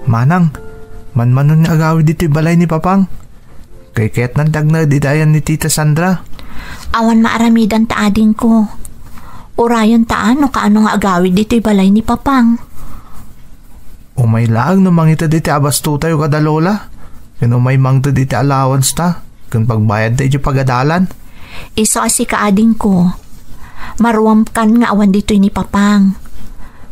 Manang, manmanon nga agawid ditoy balay ni Papang. Kaykayatnan ti agnaed iti ayan ni Tita Sandra. Awan maaramidanta, adingko. Urayonta no kaano nga agawid ditoy balay ni Papang. Umay laeng no mangited iti abastotayo kada Lola, ken umay mangted iti allowance ta, ken pagbayadta iti pagadalan. Isu a sika, adingko. Maruamkan nga awan ditoy ni Papang.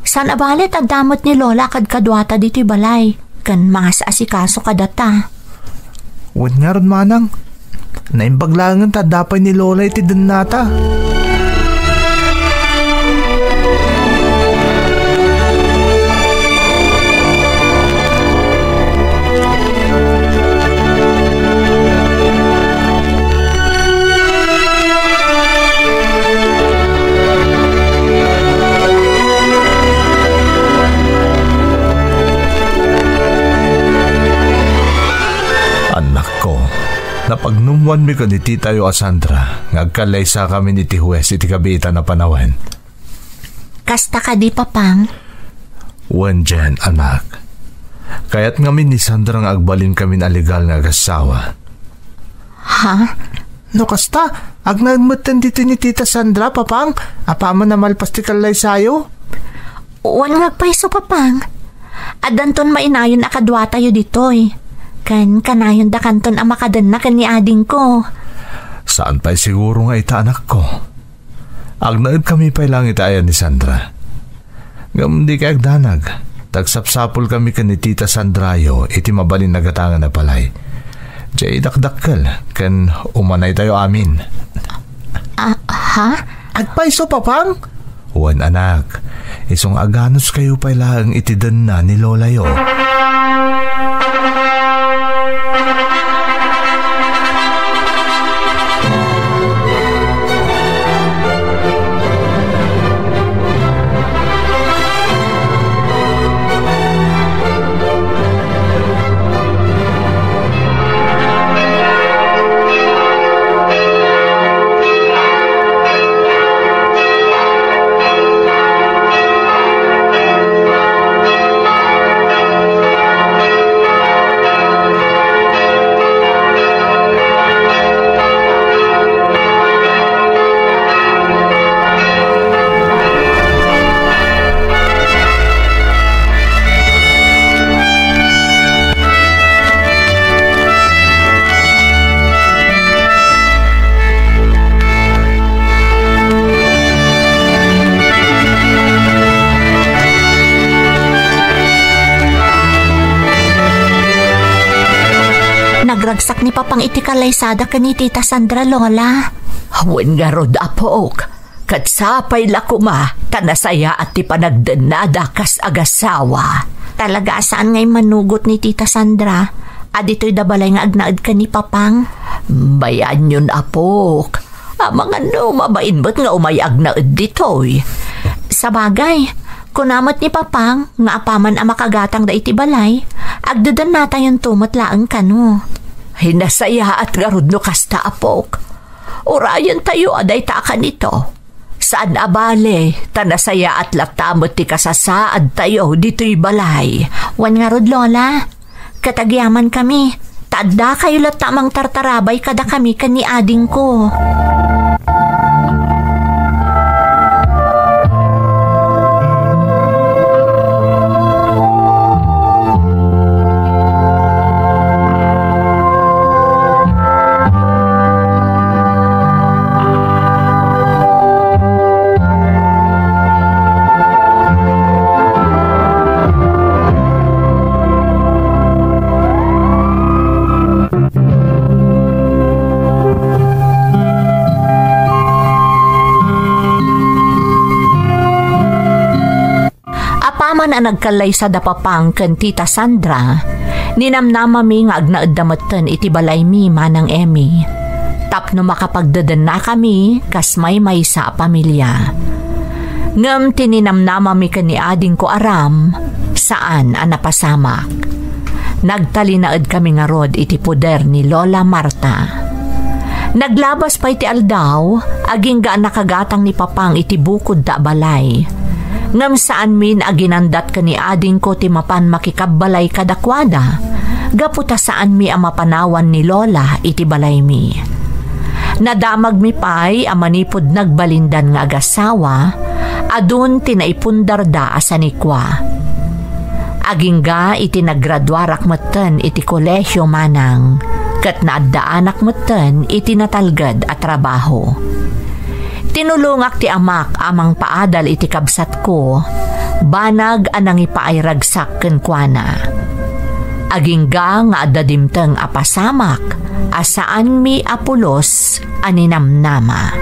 Saan a balet adda met ni Lola kadkaduata ditoy balay, ken mangas-asikaso kadata. Wen ngarud, manang, naimbag laengen ta adda pay ni Lola iti dennata. Kuanmi ken ni titayo a Sandra nga agkallaysakamin iti hues iti kabiitan a panawen. Kasta kadi, Papang? Wen, Jen, anak. Kayat ngamin ni Sandra nga agbalinkamin a legal nga agassawa. Ha? No kasta, agnaed metten ditoy ni Tita Sandra, Papang, apaman a malpas ti kallaysayo? Wen nga agpayso, Papang. Addanton mainayon a kaduatayo ditoy. Ken kanayon dakanton a makadenna ken ni adingko. Saan pay siguro nga ita, anakko. Agnaedkami pay laeng iti ayan ni Sandra. Ngem dikay agdanag, ta agsapsapulkami ken ni Tita Sandrayo iti mabalin a gatangen a balay. Diay dakdakkel ken umanaytayo amin. Ah, ha? Agpayso, Papang? Wen, anak, isu nga aganuskayo pay laeng iti denna ni lolayo. Nagragsak ni Papang iti kalaysada ken ni Tita Sandra, Lola. Wen ngarud, apok. Ket sapay la koma ta nasayaat ti panagdennada kas agassawa. Talaga a saan nga immanugot ni Tita Sandra a ditoy da balay nga agnaed ken ni Papang? Bayanyon, apok. Amangan no mabain met nga umay agnaed ditoy. Sabagay, kuna met ni Papang nga apaman a makagatangda iti balay, agdedennatayonto met laeng kano. Ay, nasayaat ngarud no kasta, apok. Urayentayo a dayta a kanito. Saan a bale, ta nasayaat latta met ti kasasaadtayo ditoy balay. Wen ngarud, Lola, ket agyamankami, ta addakayo latta a mangtartarabay kadakami ken ni adingko. Apaman a nagkallaysa da Papang ken Tita Sandra, ninamnamami nga agnaedda metten iti balaymi, Manang Emmy, tapno makapagdedennakami kas maymaysa a pamilia. Ngem ti ninamnamami ken ni adingko a Ram, saan a napasamak. Nagtalinaedkami ngarud iti poder ni Lola Marta. Naglabas pay ti aldaw, agingga a nakagatang ni Papang iti bukodda a balay. Ngem saanmin a ginandat ken ni adingko ti mapan makikabbalay kadakuada, gapu ta saanmi a mapanawan ni Lola iti balaymi. Nadamagmi pay a manipud nagbalindan nga agassawa, adun ti naipundarda a sanikua. Agingga iti nagraduarak metten iti kolehio, Manang, ket naaddaanak metten iti natalged a trabaho. Tinulongak ti amak a mangpaadal iti kabsatko, banag a nangipaay ragsak kenkuana. Agingga nga adda dimteng a pasamak a saanmi a pulos a ninamnama.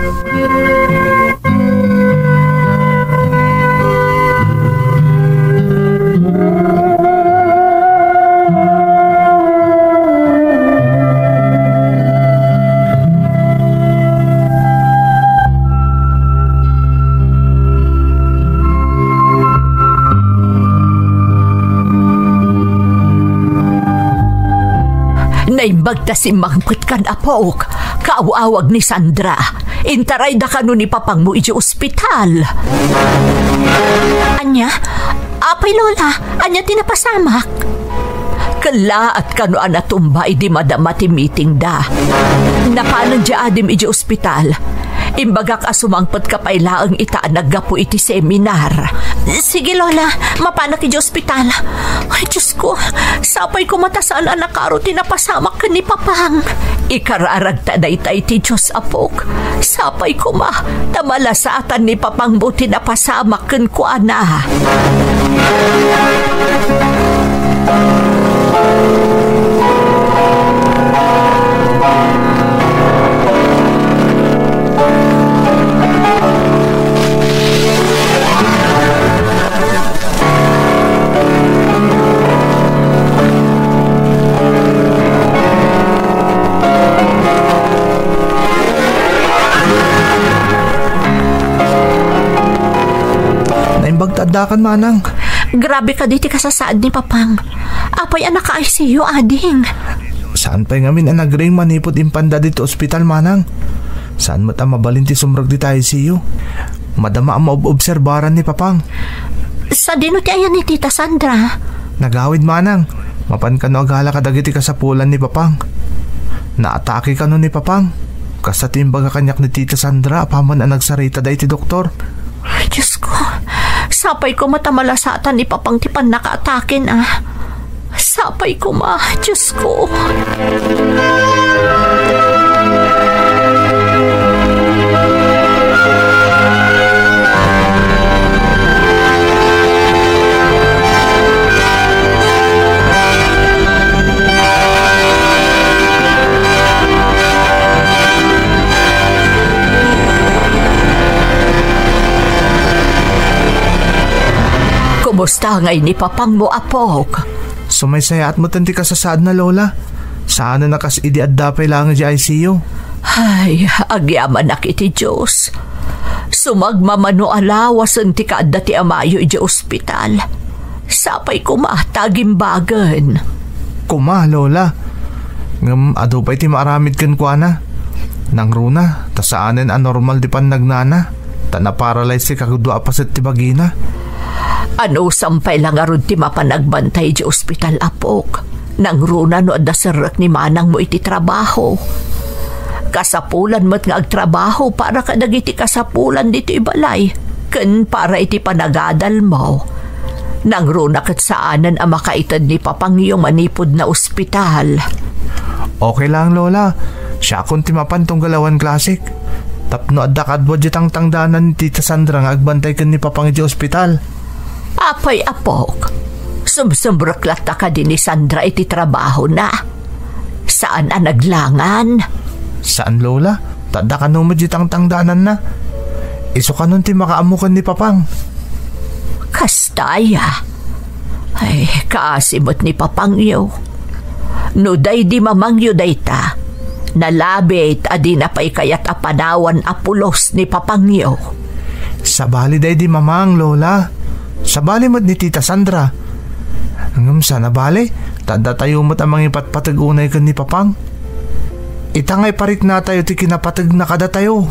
Bagta simmangpetkan, apok. Kaaw-awag ni Sandra. Intarayda kano ni papangmo idiay ospital. Ania? Apay, Lola, ania ti napasamak? Kellaat kano a natumba idi madama ti meetingda. Napanen diay adim idiay ospital. Imbagak a sumangpetka pay laeng ita a naggapu iti seminar. Sige, Lola. Mapanak idiay ospital. Ay, Diyos ko. Sapay koma ta saan a nakaro ti napasamak ken ni Papang. Ikararagta dayta iti Dios, apok. Sapay koma ta malasatan ni Papangmo ti napasamak kenkuana. Naimbag ta addakan, manang. Grabe kadi ti kasasaad ni Papang. Apay a naka-I C U, ading? Saan pay ngamin a nagriing manipud impanda ditoy ospital, manang. Saan met a mabalin ti sumrek ditoy I C U. Madama a maob-obserbaran ni Papang. Sadino ti ayan ni Tita Sandra? Nagawid, manang. Mapan kano agala kadagiti kasapulan ni Papang. Naatake kano ni Papang. Kasta ti imbaga kaniak ni Tita Sandra apaman a nagsarita daydi doktor. Ay, Diyos ko. Sapay koma ta malasatan ni Papang ti pannakaatakena. Sapay koma, Diyos ko. Kumusta ngay ni Papangmo, apok? Sumaysayaat metten ti kasasaadna, Lola. Saanen a kas idi adda pay laeng idiay I C U. Ay, agyamanak iti Dios. Sumagmamano a lawasen ti kaadda ti amayo idiay ospital. Sapay koma ta agimbagen. Koma, Lola. Ngem adu pay ti maaramid kenkuana. Nangruna, ta saanen a normal ti pannagnana, ta naparalyze ti kagudua a paset ti bagina. Anusam pay la ngarud ti mapan agbantay idiay ospital, apok. Nangruna no adda serrek ni manangmo iti trabaho. Kasapulan met nga agtrabaho para kadagiti kasapulan ditoy balay ken para iti panagadalmo. Nangruna ket saanen a makaited ni Papangyo manipud naospital. Okay lang, Lola. Siakon ti mapan tunggal awan klasik. Tapno adda kadua diay tangtangdanan ni Tita Sandra nga agbantay ken ni Papang idiay ospital. Apay, apok, sumsumrek latta kadi ni Sandra iti trabahona? Saan a naglangan? Saan, Lola. Ta adda kano met diay tangtangdananna. Isu kanon ti makaammo ken ni Papang. Kasta aya? Ay, kaasi met ni Papangyo. No daydi mamangyo dayta, nalabit a dina pay kayat a panawan a pulos ni Papangyo. Sabali daydi mamang, Lola. Sabali met ni Tita Sandra. Ngem saan a bale, ta addatayo met a mangipatpateg unay ken ni Papang. Ita nga ipariknatayo ti kinapategna kadatayo.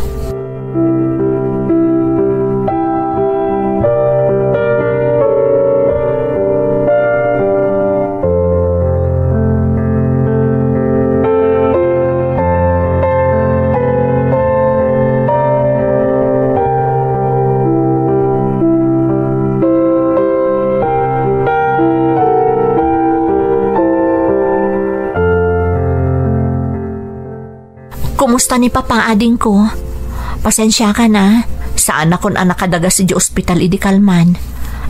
Kumusta ni Papa, adingko? Pasensiakan a, saanakon a nakadagas idiay ospital idi kalman.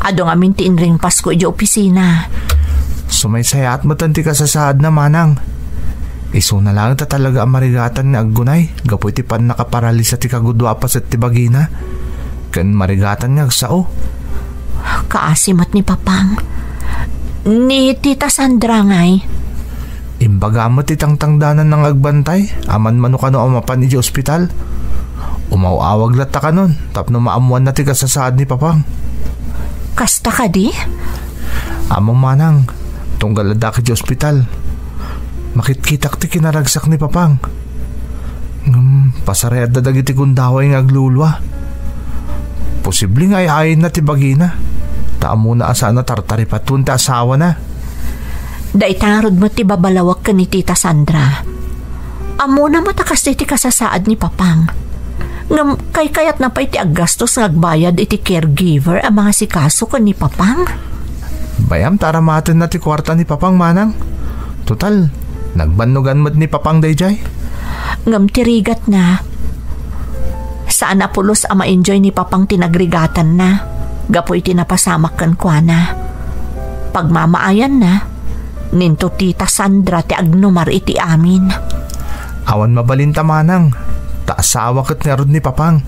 Adu ngamin ti inringpasko idiay opisina. Sumaysayaat metten ti kasasaadna, manang. Isuna laeng ta talaga a marigatan nga aggunay gapu iti pannakaparalisa ti kagudua a paset ti bagina. Ken marigatan nga agsao. Kaasi met ni Papang. Ni Tita Sandra ngay? Imbaga met ti tangtangdananna nga agbantay, amanmano kano a mapan idiay ospital. Umaw-awag latta kanon tapno maammoanna ti kasasaad ni Papang. Kasta kadi? Ammom, manang, tunggal addak idiay ospital. Makitkitak ti kinaragsak ni Papang. Ngem pasariadda dagiti gundaway nga aglulua. Posible nga ay-ayna ti bagina. Ta ammona a saan a tartaripatuon ti asawana. Dayta ngarud met ti babalawek ken ni Tita Sandra. Ammona met a kasdi ti kasasaad ni Papang. Ngem kaykayatna pay ti aggastos nga agbayad iti caregiver a mangasikaso ken ni Papang? Bay-am ta aramatenna ti kuarta ni Papang, manang. Total, nagbannogan met ni Papang daydiay. Ngem ti rigatna, saan a pulos a ma-enjoy ni Papang ti nagrigatanna gapu iti napasamak kenkuana. Pagmamaayanna, ninto Tita Sandra ti agnumar iti amin. Awan mabalinta, manang, ta asawa ket ngarud ni Papang.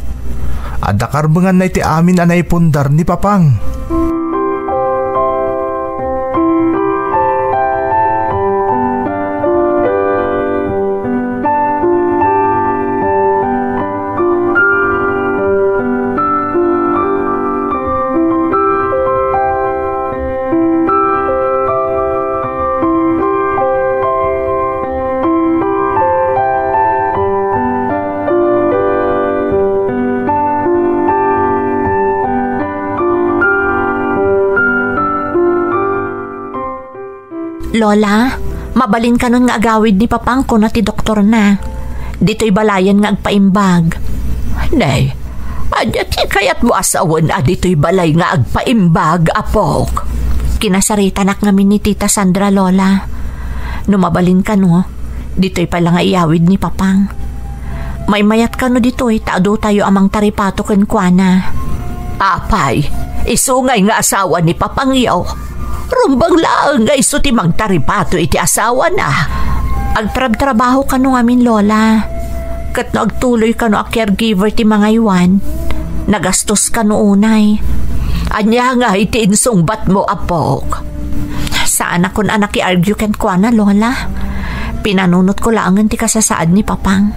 Adda karbenganna iti amin a naipundar ni Papang. Lola, mabalin kanon nga agawid ni Papang, kuna ti doktorna. Ditoy balayen nga agpaimbag. Nay, ania ti kayatmo a sawen a ditoy balay nga agpaimbag, apok? Kinasaritanak ngamin ni Tita Sandra, Lola. No mabalin kano, ditoy pay la nga iyawid ni Papang. Maymayat kano ditoy ta adu tayo a mangtaripato kenkuana. Apay, isu ngay nga asawa ni Papangyo? Rumbeng laeng nga isu ti mangtaripato iti asawana. Agtrabtrabaho kano ngamin, Lola. Ket no agtuloy kano a caregiver ti mangaywan, nagastos kano unay. Ania nga iti insungbatmo, apok? Saanakon a nakiargue kenkuana, Lola. Pinanunotko laengen ti kasasaad ni Papang.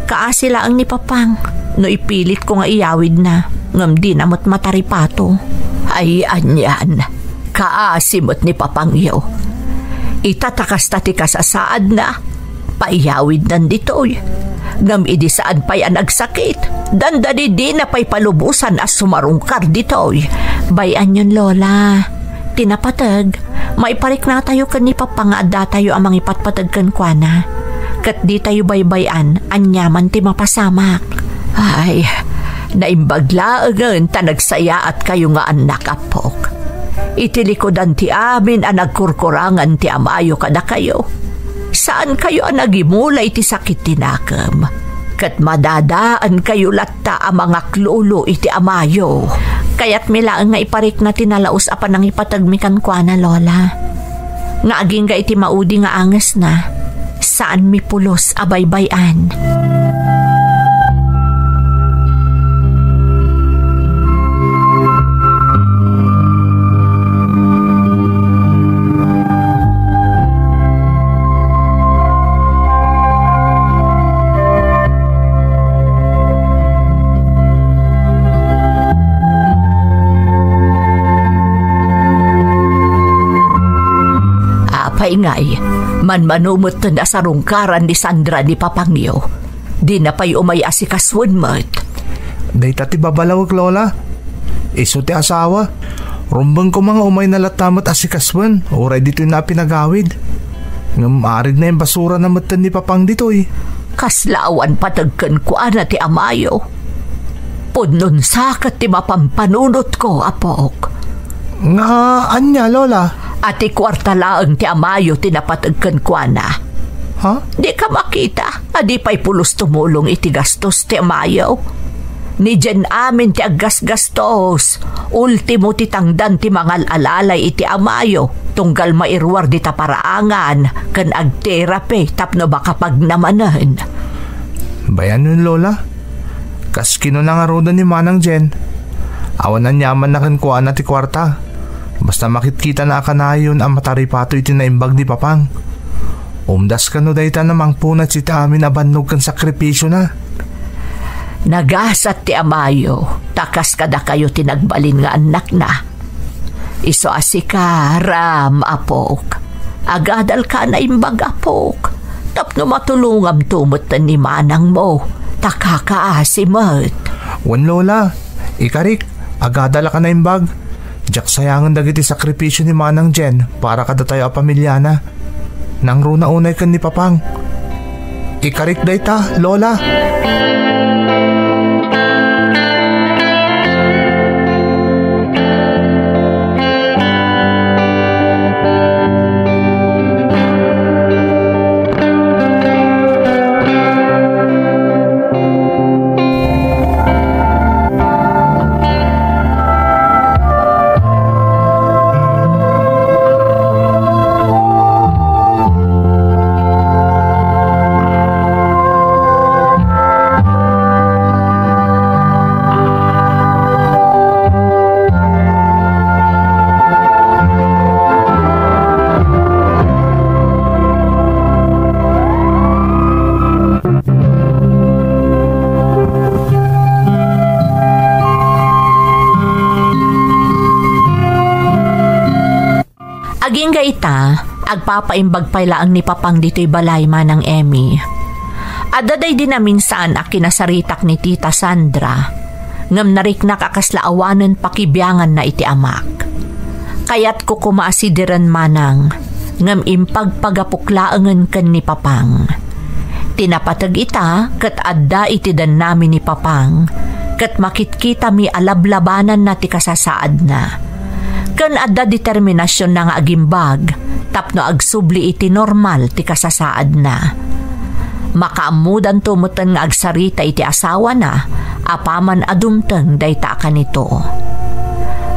Kaasi laeng ni Papang no ipilitko nga iyawidna, ngem dina met mataripato. Ay, anian, kaasi met ni Papangyo. Ita ta kasta ti kasasaadna, paiyawidnan ditoy. Ngem idi saan pay a nagsakit, dandani dina pay palubosan a sumarungkar ditoy. Bay-anyon, Lola. Ti napateg, maipariknatayo ken ni Papa nga addatayo a mangipatpateg kenkuana. Ket ditayo baybay-an aniaman ti mapasamak. Ay, naimbag laengen ta nagsayaatkayo nga annak, apok. Iti likudan ti amin a nagkurkurangan ti amayo kadakayo, saankayo a nagimula iti sakit ti nakem, ket madadaankayo latta a mangaklolo iti amayo. Kayatmi laeng nga iparikna ti nalaus a panangipategmi kenkuana, Lola. Nga agingga iti maudi nga angesna, saanmi pulos a baybay-an. Apay ngay, manmano metten a sarungkaran ni Sandra ni Papangyo. Dina pay umay asikasuen met. Dayta ti babalawek, Lola. Isu ti asawa. Rumbeng koma nga umayna latta met asikasuen, uray ditoyna a pinagawid. Ngem aridna imbasurana metten ni Papang ditoy. Kasla awan pateg kenkuana ti amayo. Pudno saket ti mapampanunotko, apok. Nga ania, Lola? A ti kuarta laeng ti amayo ti napateg kenkuana. Ha? Dika makita a di pay pulos tumulong iti gastos ti amayo? Ni Jen amin ti aggasgastos. Ultimo ti tangdan ti mangal-alalay iti amayo, tunggal mairuar dita paraangan ken agterapi tapno makapagnamanen. Bayanon, Lola. Kas kinuna ngaruden ni Manang Jen, awan aniamanna kenkuana ti kuarta. Basta makitkitana a kanayon a mataripato iti naimbag ni Papang. Umdas kano dayta a mangpunats iti amin a bannog ken sakripisiona. Nagasat ti amayo, ta kas kadakayo ti nagbalin nga annakna. Isu a sika, Ram, apok. Agadalka a naimbag, apok, tapno matulongamto metten ni manangmo, ta kakaasi met. Wen, Lola, ikarik, agadalak a naimbag. Diak sayangen dagiti sakripisio ni Manang Jen para kadatayo a pamiliana. Nangruna unay ken ni Papang. Ikarik dayta, Lola. Agingga ita, agpapaimbag pay laeng ni Papang ditoy balay, Manang Emmy. Adda daydi naminsan a kinasaritak ni Tita Sandra, ngem nariknak a kasla awanen pakibianganna iti amak. Kayatko koma a sidiren, Manang, ngem impagpagapok laengen ken ni Papang. Ti napateg ita ket adda iti dennami ni Papang, ket makitkitami a lablabananna ti kasasaadna. Ken adda determinasionna nga agimbag tapno agsubli iti normal ti kasasaadna. Makaammodanto metten nga agsarita iti asawana apaman a dumteng dayta a kanito.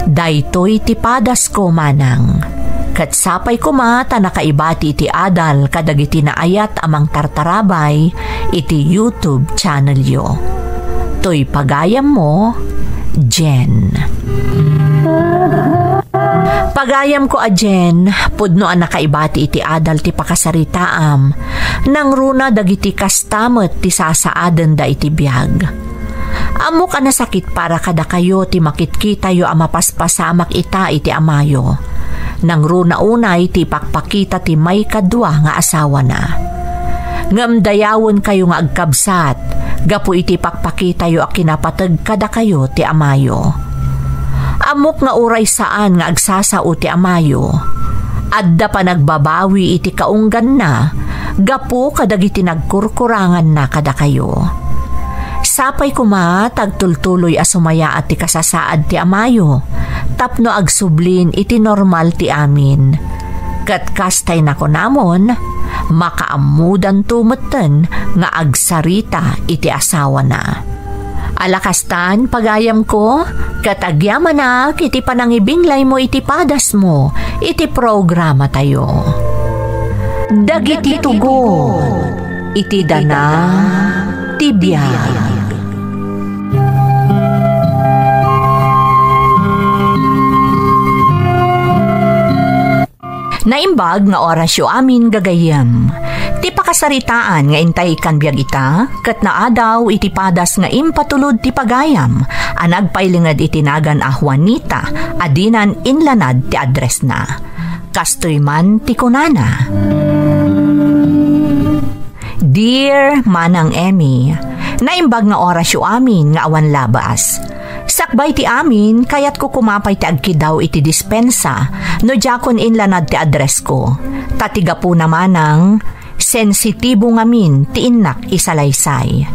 Daytoy ti padasko, Manang. Ket sapay koma ta nakaibati iti adal kadagiti naayat a mangtartarabay iti YouTube channelyo. Toy pagayammo, Jen. Pagayamko a Jen, pudno a nakaibati iti adal ti pakasaritaam. Nangruna dagiti kasta met ti sasaadenda iti biag. Ammok a nasakit para kadakayo ti makitkitayo a mapaspasamak ita iti amayo. Nangruna unay ti ipakpakita ti maikadua nga asawana. Ngem dayawenkayo nga agkabsat gapu iti ipakpakitayo a kinapateg kadakayo ti amayo. Ammok nga uray saan nga agsasao ti amayo, adda panagbabawi iti kaungganna gapu kadagiti nagkurkuranganna kadakayo. Sapay koma ta agtultuloy a sumayaat ti kasasaad ti amayo tapno agsublin iti normal ti amin. Ket kas tay nakunamon, makaammodanto metten nga agsarita iti asawana. Ala kastan, pagayamko, ket agyamanak iti panangibinglaymo iti padasmo iti programatayo. Dagiti tugot iti dana ti biag. Naimbag nga orasyo amin, gagayyem. Ti pakasaritaan nga intay ikkan biag ita, ket naadaw iti padas nga impatulod ti pagayam a nagpailinged iti nagan a Juanita a dinan inlanad ti addressna. Kastoy man ti kunana. Dear Manang Emmy, naimbag nga orasyo amin nga awan labas. Sakbay ti amin, kayatko koma pay ti agkidaw iti dispensa no diakon inlanad ti addressko. Ta ti gapuna manang, sensitibo ngamin ti innak isalaysay.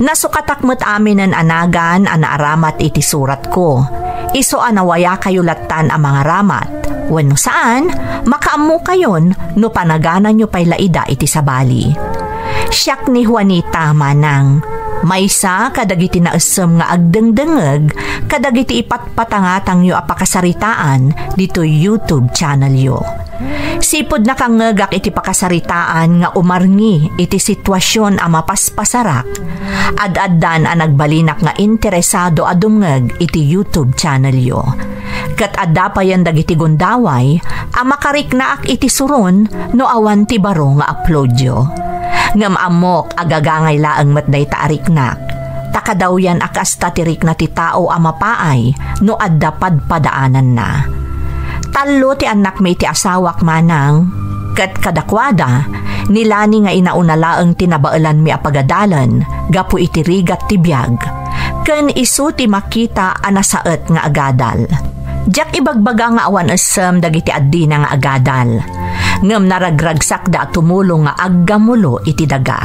Nasukatak met aminen a nagan a naaramat iti suratko. Isu a nawayakayo lattan a mangaramat. Wenno saan, makaammokayon no panagananyo pay la ida iti sabali. Siak ni Juanita, manang, maysa kadagiti naessem nga agdengdengngeg kadagiti ipatpatangatangyo a pakasaritaan ditoy YouTube channelyo. Sipud nakangngegak iti pakasaritaan nga umarngi iti situasion a mapaspasarak, ad-addan a nagbalinak nga interesado a dumngeg iti YouTube channelyo. Ket adda payen dagiti gundaway a makariknaak iti suron no awan ti baro nga uploadyo. Ngem ammok a gagangay laeng met dayta a riknak, ta kadawyan a kasta ti rikna ti tao a mapaay no adda padpadaananna. Tallo ti annakmi iti asawak, manang, Ket kadakuada, ni Lani nga inauna laeng ti nabaelanmi a pagadalen gapu iti rigat ti biag, ken isu ti makita a nasaet nga agadal. Diak ibagbaga nga awan essem dagiti addina nga agadal, ngem naragragsakda a tumulong nga aggamulo iti daga.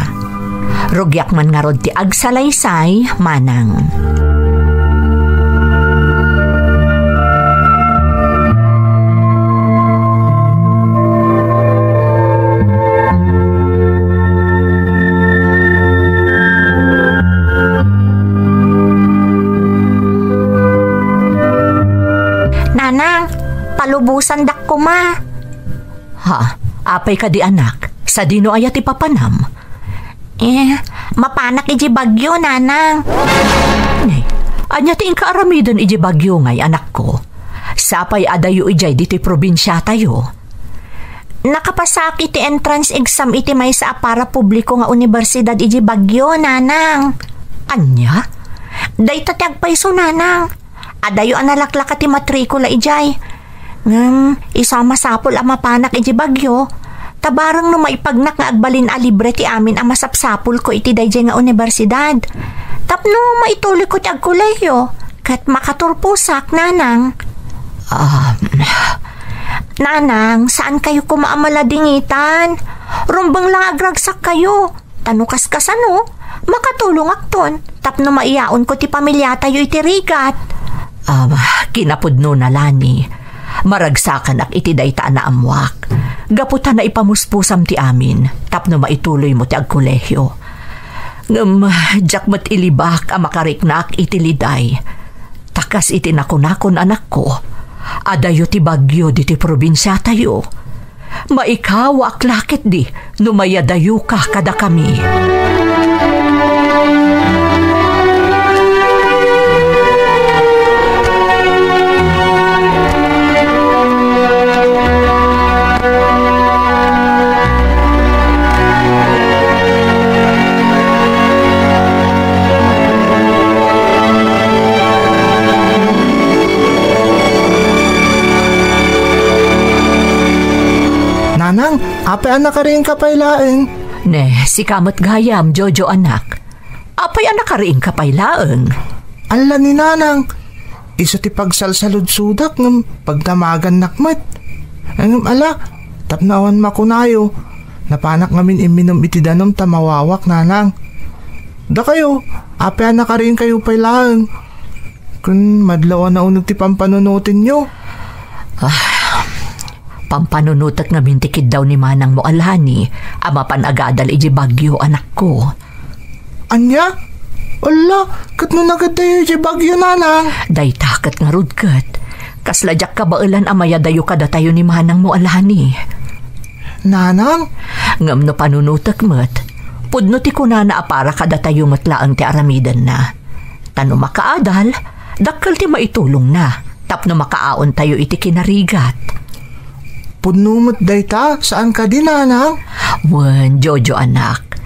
Rugiak man ngarud ti agsalaysay, Manang. Nanang, palubosandak koma. Ha? Apay kadi, anak? Sadino aya ti papanam? Eh, mapanak iji Baguio, Nanang. Nay, ania ti inka aramiden iji Baguio ngay, anakko? Sapay adayo ijay ditoy probinsiatayo. Nakapasak iti entrance exam iti maysa a parapubliko nga universidad iji Baguio, Nanang. Ania? Dayta ti agpayso, Nanang. Adayo a nalaklaka ti matrikula idiay. Ngem, isu a masapul a mapanak iti Baguio, ta bareng no maipagnak nga agbalin a libre ti amin a masapsapulko iti daydiay nga universidad. Tapno maituloyko ti agkolehiyo, ket makaturposak, Nanang. Ah, Nanang, saan kayo koma a maladingitan? Rumbeng lang agragsak kayo. Ta no kaskasano, makatulongakton tapno maiyaonko ti pamiliatayo iti rigat. Ah, kinapudnona, Lani. Maragsakanak iti dayta a naammoak. Gapu ta naipamuspusam ti amin tapno maituloymo ti agkolehio. Ngem diak met ilibak a makariknak iti liday. Ta kas iti nakunakon, anakko, adayo ti Baguio ditoy probinsiatayo. Maikawaak la ketdi no mayadayoka kadakami. Nanang, apay a nakariingka pay laeng? Ne, sika met gayam, Jojo anak. Apay a nakariingka pay laeng? Ala ni Nanang, isu ti pagsalsaludsodak ngem pagdamagannak met. Ngem ala, tapno awan makunayo, napanak ngamin imminum iti danum ta mawawak, Nanang. Dakayo, apay a nakariingkayo pay laeng? Ken madlaw a nauneg ti pampanunotenyo? Ah, pampanunotek ngamin ti kiddaw ni manangmo a Lani a mapan agadal iti Baguio, anakko. Ania? Ala, ket no nagadayo iti Baguio, Nanang? Dayta ket ngarud ket. Kasla diak kabaelan a mayadayo kadatayo ni manangmo a Lani. Nanang? Ngem no panunotek met, pudno ti kunana a para kadatayo met laeng ti aramidenna. Ta no makaadal, dakkel ti maitulongna tapno makaaontayo iti kinarigat. Pudno met dayta, saan kadi, Nanang? Wen, Jojo anak.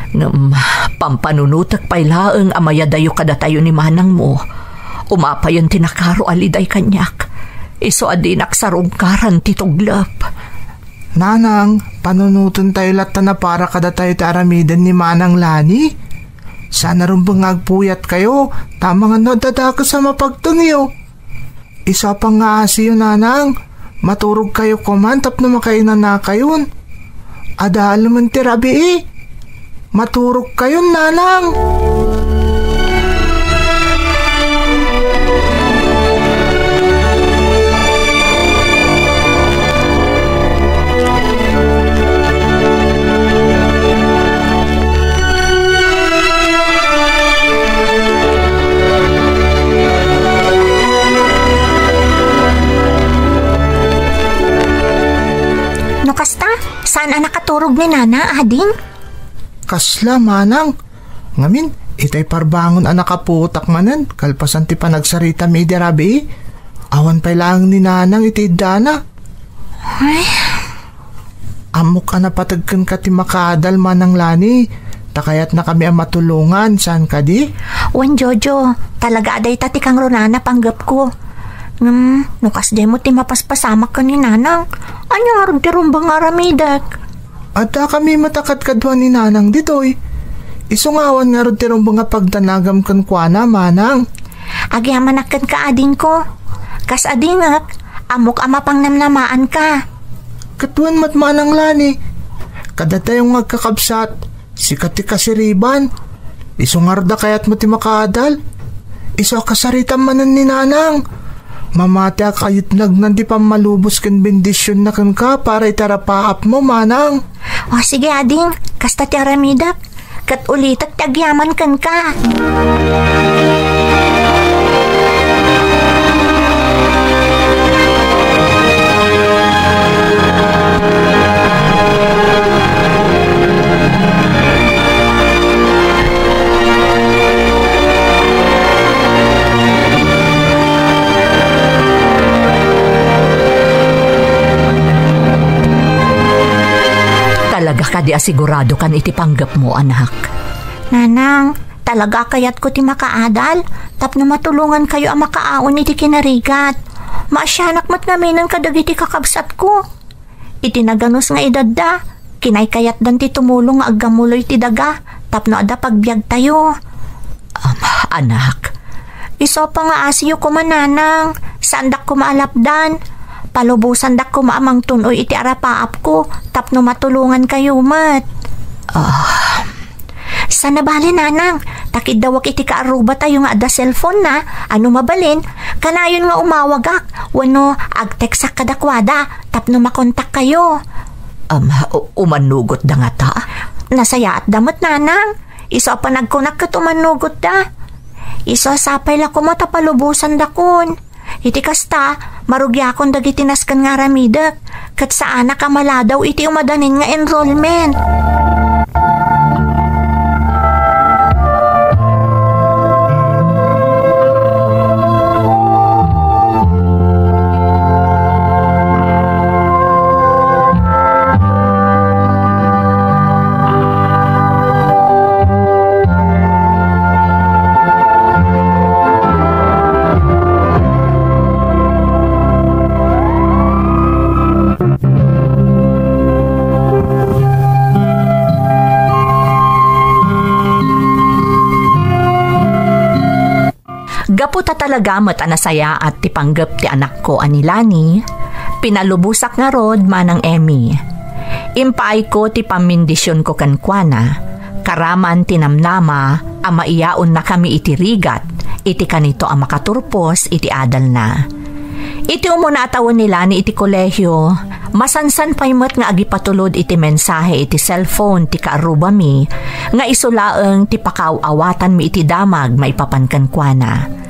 Ngem, pampanunotek pay laeng a mayadayo kadatayo ni manangmo. Umapayen ti nakaro a liday kaniak. Isu a dinak sarungkaran ti tuglep. Nanang, panunotentayo latta a para kadatayo ti aramiden ni Manang Lani. Saan a rumbeng nga agpuyatkayo, ta amangan no adda dakes a mapagtengyo. Isu a pangngaasiyo, Nanang, maturogkayo koman tapno makainanakayon. Adda aldaw ti rabii. Maturogkayon, Nanang. No kasta, saan a nakaturog ni Nana, ading? Kasla, Manang. Ngamin, itay parbangon a nakaputak manen, kalpasan ti panagsaritami idi rabii, awan pay laeng ni Nanang iti iddana. Ay. Ammok a napateg kenka ti makaadal, Manang Lani, ta kayatnakami a matulongan, saan kadi? Wen, Jojo, talaga a dayta ti kangrunana panggepko. Ngem, no kasdiay met ti mapaspasamak ken ni Nanang, ania ngarud ti rumbeng nga aramidek? Addakami met a kadkaduan ni Nanang ditoy. Isu nga awan ngarud ti rumbeng a pagdanagam kenkuana, Manang. Agyamanak kenka, adingko. Kas adingek, ammok a mapangnamnamaanka. Ket wen met, Manang Lani, kadatayo nga agkakabsat, sika ti kasiriban. Isu ngarud a kayatmo ti makaadal. Isu a kasaritam manen ni Nanang. Mamatiak a yutnagnan ti pammalubos ken bendisionna kenka para iti arapaapmo, Manang. O, sige, ading. Kasta ti aramidek. Ket ulitek ti agyaman kenka. Talaga kadi a sigurado kan iti panggepmo, anak? Nanang, talaga a kayatko ti makaadal tapno matulongankayo a makaaon iti kinarigat. Maasianak met ngaminen kadagiti kakabsatko. Iti naganus nga edadda, kinaykayatdan ti tumulong nga aggamuloy ti daga tapno adda pagbiagtayo. Am, anak. Isu a pangaasiyo koma, Nanang. Saandak koma a lapdan. Palubosandak koma a mangtun-oy iti arapaapko tapno matulongankayo met. Ah. Saan a bale, Nanang, ta kiddawak iti kaarrubatayo nga adda cellphone-na, a no mabalin, kanayon nga umawagak wenno agteksak kadakuada tapno makontakkayo. Am, u-, umannugotda ngata? Nasayaatda met, Nanang. Isu a panagkunak ket umannugotda. Isu a sapay la koma ta palubosandakon. Iti kasta, marugiakon dagiti nasken nga aramidek, ket saanak a maladaw iti umadanin nga enrollment. Gapu ta talaga met a nasayaat ti panggep ti anakko a ni Lani, pinalubosak ngarud, Manang Emmy. Impaayko ti pammendisionko kenkuana, karaman ti namnama a maiyaonnakami iti rigat iti kanito a makaturpos iti adalna. Iti umuna a tawen ni Lani iti kolehio, masansan pay met nga agipatulod iti mensahe iti cellphone ti kaarrubami nga isu laeng ti pakaaw-awatanmi iti damag maipapan kenkuana.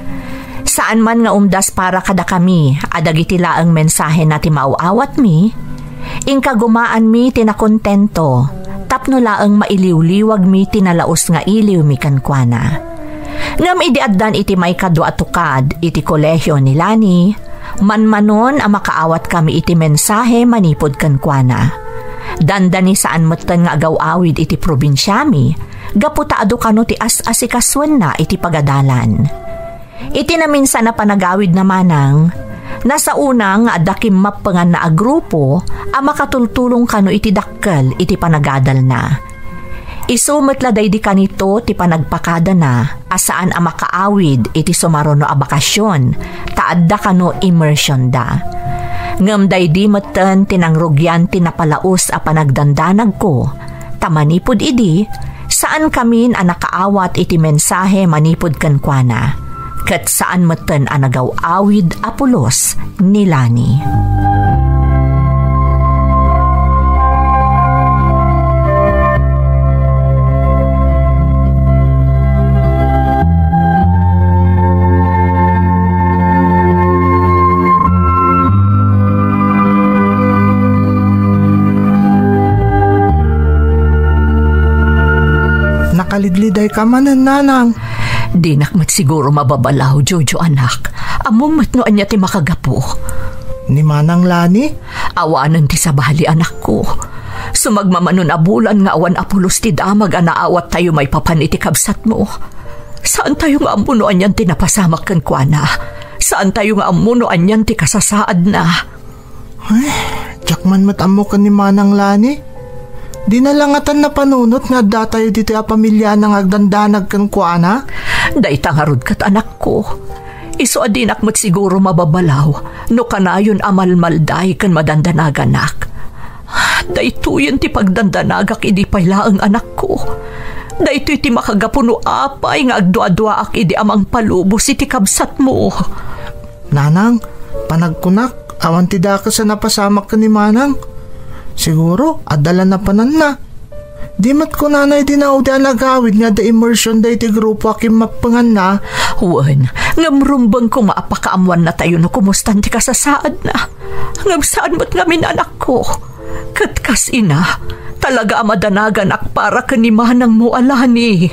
Saan man nga umdas para kadakami a dagiti laeng mensahena ti maaw-awatmi, inkagumaanmi ti nakontento tapno laeng mailiwliwagmi ti nalaus nga iliwmi kenkuana. Ngem idi addan iti maikadua a tukad iti kolehio ni Lani, manmanon a makaawatkami iti mensahe manipud kenkuana. Dandani saan metten nga agaw-awid iti probinsiami gapu ta adu kano ti as-asikasuenna iti pagadalan. Iti naminsan a panagawidna, Manang, nasaona nga adda kimmappenganna a grupo a makatultulong kano iti dakkel iti panagadalna. Isu met la daydi kanito ti panagpakadana a saan a makaawid iti sumaruno a bakasion ta adda kano immersionda. Ngem daydi metten ti nangrugian ti napalaus a panagdandanagko, ta manipud idi, saankamin a nakaawat iti mensahe manipud kenkuana, ket saan metten a nagaw-awid a pulos ni Lani. Nakalidlidayka manen, Nanang. Dinak met siguro mababalaw, Jojo, anak. Ammom met no ania ti makagapu. Ni Manang Lani? Awanen ti sabali, anakko. Sumagmamano a bulan nga awan a pulos ti damag a naawattayo maipapan iti kabsatmo. Saantayo nga ammo no anian ti napasamak kenkuana. Saantayo nga ammo no anian ti kasasaadna. Ay, diak man met ammo ken ni Manang Lani. Dina la ngatan napanunot nga addatayo ditoy a pamiliana nga agdandanag kenkuana. Dayta ngarud ket, anakko. Isu a dinak met siguro mababalaw no kanayon a malmalday ken madandanaganak. Daytoyen ti pagdandanagak idi pay laeng, anakko. Daytoy ti makagapu no apay nga agduaduaak idi a mangpalubos iti kabsatmo. Nanang, panagkunak, awan ti dakes a napasamak ken ni Manang. Siguro, adda la napananna. Di met kunana idi naudi a nagawid nga adda immersion daytoy grupo a kimmappenganna. Wen, ngem rumbeng koma a pakaammuannatayo no kumustan ti kasasaadna. Ngem saan met ngamin, anakko. Ket kas ina, talaga a madanaganak para ken ni manangmo a Lani.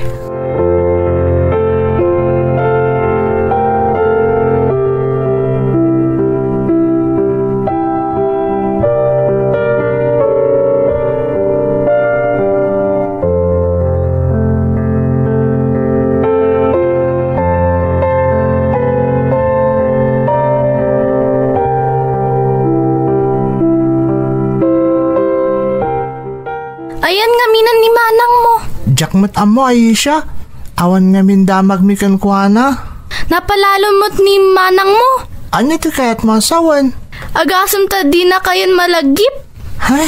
Ayan ngamin ni manangmo. Diak met ammo, Aisha. Awan ngamin damagmi kenkuana. Napalalom met ni manangmo. Ania ti kayatmo a sawen? Agasem ta dinakayon malagip. Ay.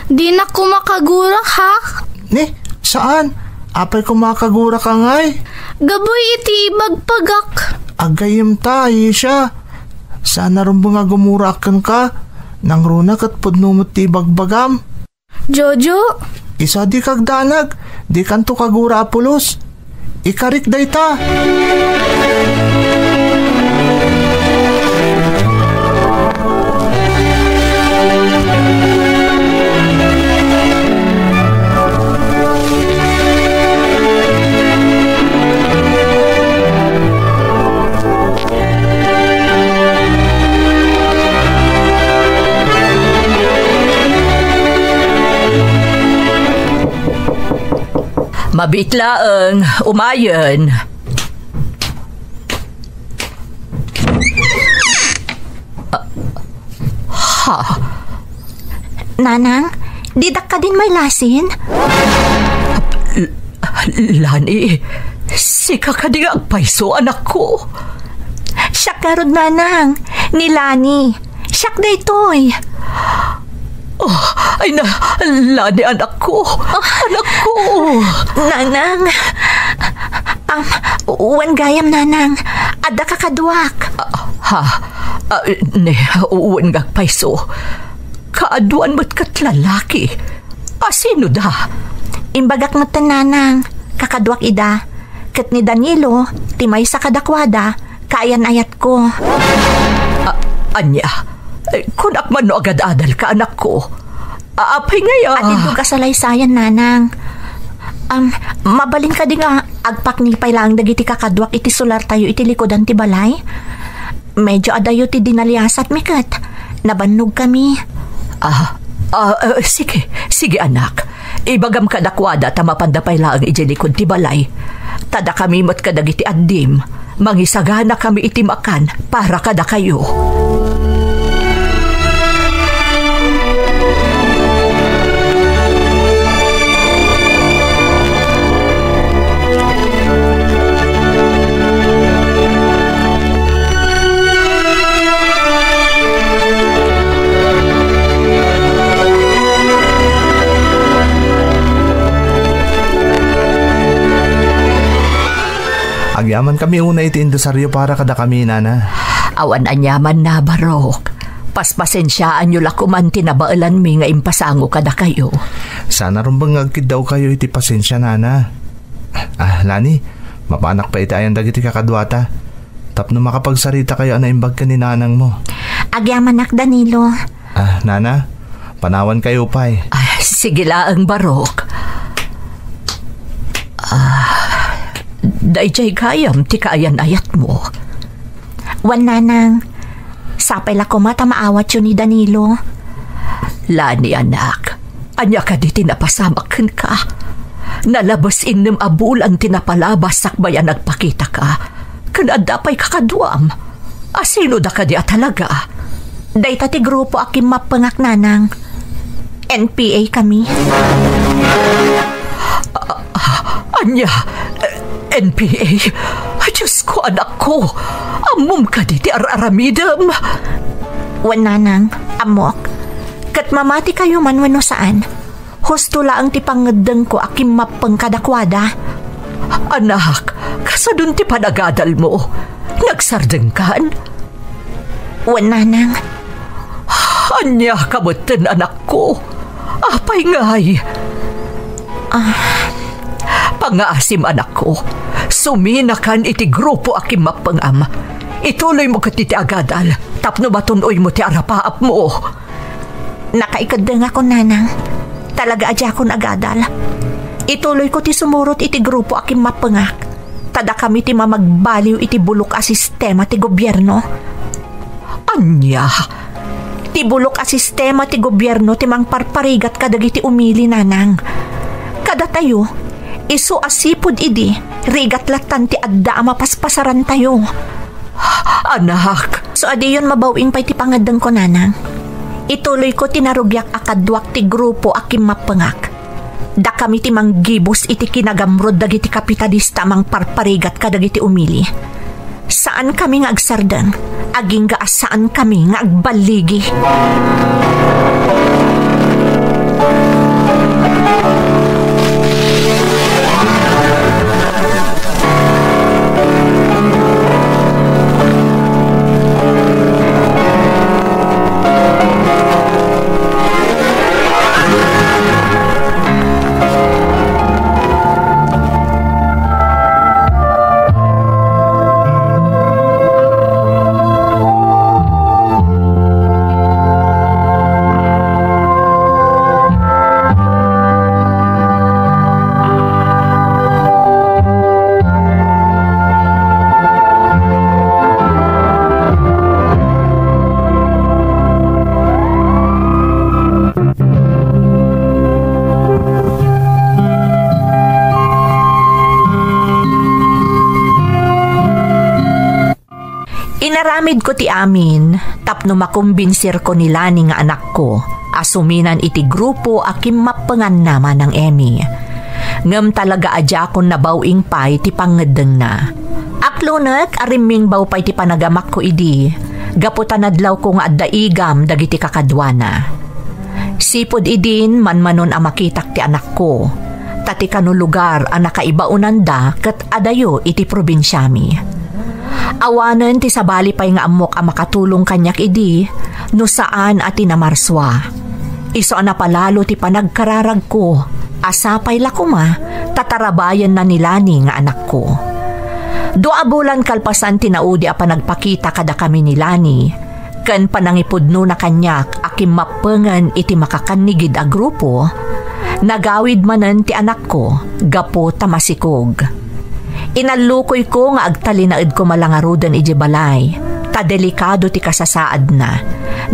Dinak koma kagurak, ha? Ni, saan? Apay koma kagurak ngay? Gapu iti ibagbagak. Aggayem ta, Aisha. Saan a rumbeng a gumuraak kenka. Nangruna ket pudno met ti ibagbagam. Jojo? Isu a dika agdanag, dikanto kagura a pulos. Ikarik dayta. Mabiit laeng, umayen. Ah, ha? Nanang, didak kadin mailasin? L-, Lani, sika kadi nga agpayso, anakko? Siak ngarud, Nanang, ni Lani. Siak daytoy. Oh, ay na, Lani, anakko. Anakko. Nanang, am, wen gayam, Nanang. Adda kakaduak. Ah, ha? Ah, ne, wen nga agpayso. Kaaduan met ket lalaki. A sino da? Imbagak ngarud, Nanang, kakaduak ida. Ket ni Danilo, ti maysa kadakuada, kaayan-ayatko. A-, ania? Eh, kunak man no agad-adalka, anakko. A-, apay ngay a? Atintog a salaysayan, Nanang. Am, mabalin kadi nga agpakni pay laeng dagiti kakaduak iti solartayo iti likudan ti balay? Medio adayo ti dinaliasatmi ket nabannogkami. Ah, ah, ah, sige, sige, anak. Ibagam kadakuada ta mapanda pay laeng idiay likud ti balay. Ta dakami met kadagiti addim, mangisaganakami iti makan para kadakayo. Agyamankami unay iti indusario para kadakami, Nana. Awan aniamanna, Barok. Paspasensiaanyo la koman ti nabaelanmi nga impasango kadakayo. Saan a rumbeng nga agkiddawkayo iti pasensia, Nana. Ah, Lani, mapanak pay iti ayan dagiti kakaduata. Tapno makapagsaritakayo a naimbag ken ni nanangmo. Agyamanak, Danilo. Ah, Nana, panawankayo pay. Ah, sige laeng, Barok. Ah, daydiay gayam ti kaayan-ayatmo. Wen, Nanang, sapay la koma ta maawatyo ni Danilo. Lani, anak, ania kadi ti napasamak kenka? Nalabes innem a bulan ti napalabas sakbay a nagpakitaka, ken adda pay kakaduam. Asino da kadi a talaga? Dayta ti grupo a kimmappengak, Nanang. N P A kami. A-, a-, ania? N P A? Diyos ko, anakko. Ammom kadi ti ar-aramidem? Wen, Nanang, ammok. Ket mamatikayo man wenno saan, husto laeng ti pangngeddengko a kimmappeng kadakuada. Anak, kasadun ti panagadalmo? Nagsardengkan? Wen, Nanang. Ania ka metten, anakko? Apay ngay? Ah. Pangaasim, anakko. Suminakan iti grupo a kimmappengam. Ituloymo ket iti agadal tapno matun-oymo ti arapaapmo. Nakaikeddengakon, Nanang. Talaga a diakon agadal. Ituloyko ti sumurot iti grupo a kimmappengak. Ta dakami ti mamagbaliw iti bulok a sistema ti gobierno. Ania? Ti bulok a sistema ti gobierno ti mangparparigat kadagiti umili, Nanang. Kadatayo, isu a sipud idi, rigat lattan ti adda a mapaspasarantayo. Anak. So, adiyon mabaw-ing pay ti pangngeddengko, Nanang. Ituloyko ti narugiak a kaduak ti grupo a kimmappengak. Dakami ti manggibus iti kinagamrud dagiti kapitalista a mangparparigat kadagiti umili. Saankami nga agsardeng, agingga a saankami nga agballigi. Inaramidko ti amin tapno makumbinsirko ni Lani nga anakko a suminan iti grupo a kimmappenganna, Manang Emmy. Ngem talaga a diakon nabaw-ing pay ti pangngeddengna. Aklonek a rimmingbaw pay ti panagamakko idi, gapu ta nadlawko nga adda igam dagiti kakaduana. Sipud idin, manmanon a makitak ti anakko, ta ti kano lugar a nakaibaonanda ket adayo iti probinsiami. Awanen ti sabali pay nga ammok a makatulong kaniak idi, no saan a ti namarsua. Isu a napalalo ti panagkararagko, a sapay la koma ta tarabayenna ni Lani nga anakko. Dua a bulan kalpasan ti naudi a panagpakita kadakami ni Lani, ken panangipudnona kaniak a kimmappengen iti makakannigid a grupo, nagawid manen ti anakko gapu ta masikog. Inallukoyko nga agtalinaed koma la ngaruden idiay balay, ta delikado ti kasasaadna.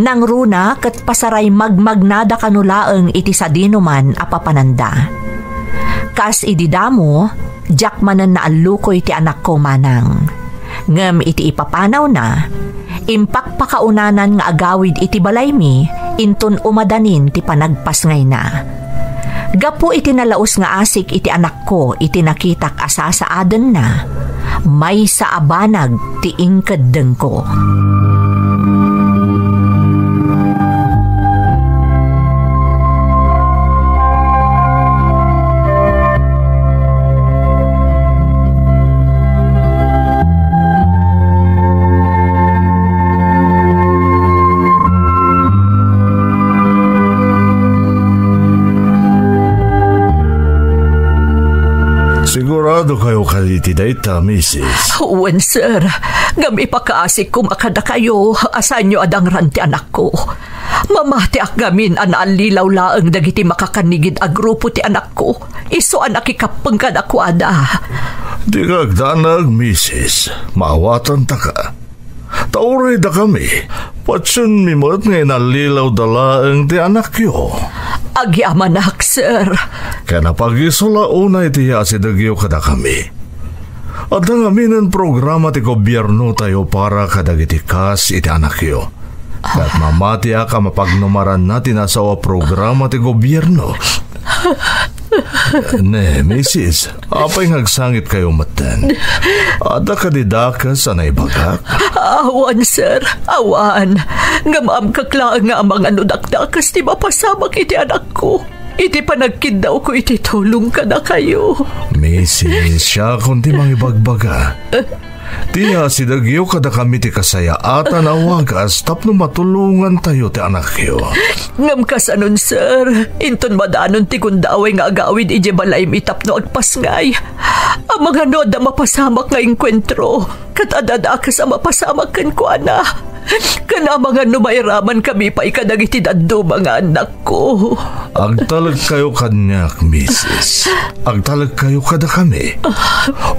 Nangruna ket pasaray magmagnada kano laeng iti sadinoman a papananda. Kas idi damo, diak manen naallukoy ti anakko, Manang. Ngem iti ipapanawna, impakpakaunanan nga agawid iti balaymi inton umadanin ti panagpasngayna. Gapu iti nalaus nga asik iti anakko iti nakitak a sasaadenna, maysa a banag ti inkeddengko. Sigurado kayo kaditi dayta, misis? Wen, sir. Ngem ipakaasik koma kadakayo a saanyo a dangran ti anakko. Mamatiak ngamin a naallilaw laeng dagiti makakannigid a grupo ti anakko, isu a nakikappeng kadakuada. Dika agdanag, misis. Maawatantaka. Ta uray dakami, patienmi met nga inallilawda laeng ti anakyo. Agyamanak, sir. Ken apagiso la unay ti asidegyo kadakami. Adda ngamin programa ti gobiernotayo para kadagiti kas iti anakyo. Ket mamatiak a mapagnumaranna ti nasao a programa ti gobierno. Ne, misis, apay nga agsangitkayo metten? Adda kadi dakes a naibagak? Awan, sir. Awan. Ngem ammok laeng nga amangan no dakdakes ti mapasamak iti anakko iti panagkiddawko iti tulong kadakayo. Misis, siakon ti mangibagbaga. Ti asidegyo kadakami ti kasayaatan a wagas tapno matulongantayo ti anakyo. Ngem kasanon, sir, inton madanon ti gundaway nga agawid idiay balaymi tapno agpasngay, amangan no adda mapasamak nga engkuentro ket adda dakes a mapasamak kenkuana. Ken amangan no mairamankami pay kadagiti dadduma nga annakko. Agtalekkayo kaniak, misis. Agtalekkayo kadakami.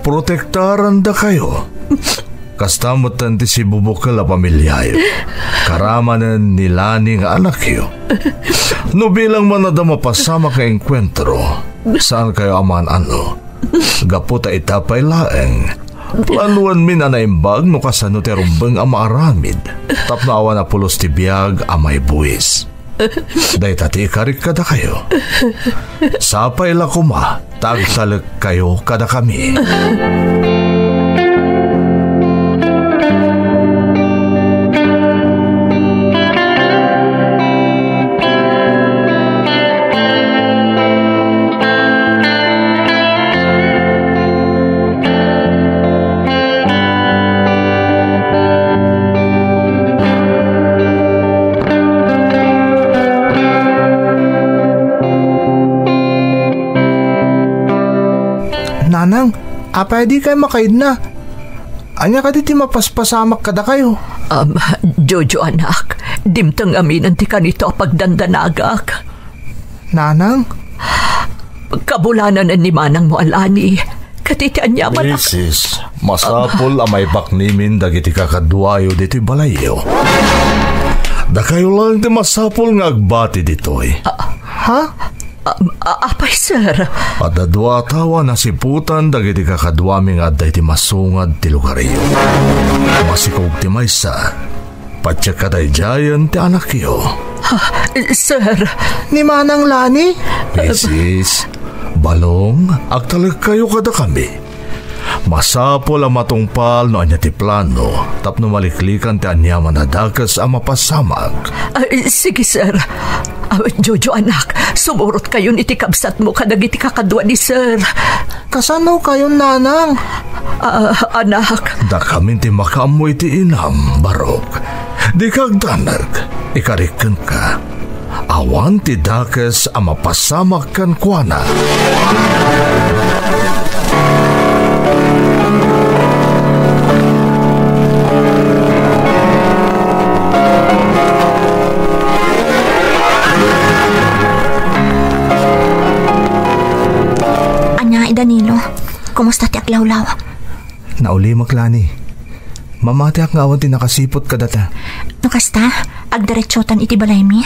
Protektarandakayo. Kasta metten ti sibubukel a pamiliayo. Karamanen ni Lani nga anakyo. No bilang man adda mapasamak nga engkuentro, saankayo a maan-ano. Gapu ta ita pay laeng, planoenmin a naimbag no kasano ti rumbeng a maaramid tapno awan a pulos ti biag a maibuis. Dayta ti ikarik kadakayo. Sapay la koma ta agtalekkayo kadakami. Nanang, apay a dikay makaidna? Ania kadi ti mapaspasamak kadakayo? Um, Jojo, anak, dimteng aminen ti kanito a pagdandanagak. Nanang? Kabulananen ni manangmo a Lani, ket iti aniaman a Misis, masapul a maibaknimin dagiti kakaduayo ditoy balayyo. Dakayo laeng ti masapul nga agbati ditoy. Ah. Ha? Ah, ah, apay, sir? Adda dua a tao a nasiputan dagiti kakaduami nga adda iti masungad ti lugaryo. Masikog ti maysa. Patiek a daydiayen ti anakyo. Ha, sir? Ni Manang Lani? Misis, Balong, agtalekkayo kadakami. Masapul a matungpal no ania ti plano tapno maliklikan ti aniaman a dakes a mapasamak. Ah, sige, sir. Ah, Jojo, anak, sumurotkayon iti kabsatmo kadagiti kakadua ni sir. Kasanokayon, nanang? Ah, anak. Dakamin ti makaammo iti inam, Barok. Dika agdanag, ikarik kenka. Awan ti dakes a mapasamak kenkuana. Ania, Danilo, kumusta ti aglawlaw? Naulimek, Lani. Mamatiak nga awan ti nakasiput kadata. No kasta, agdiretsotan iti balaymi?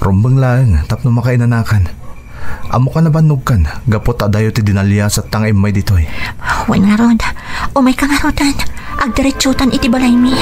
Rumbeng laeng tapno makainanakan. Ammokan a bannogkan gapu ta adayo ti dinaliasat ta nga immay ditoy. Wen ngarud, umayka ngaruden. Agdiretsotan iti balaymi.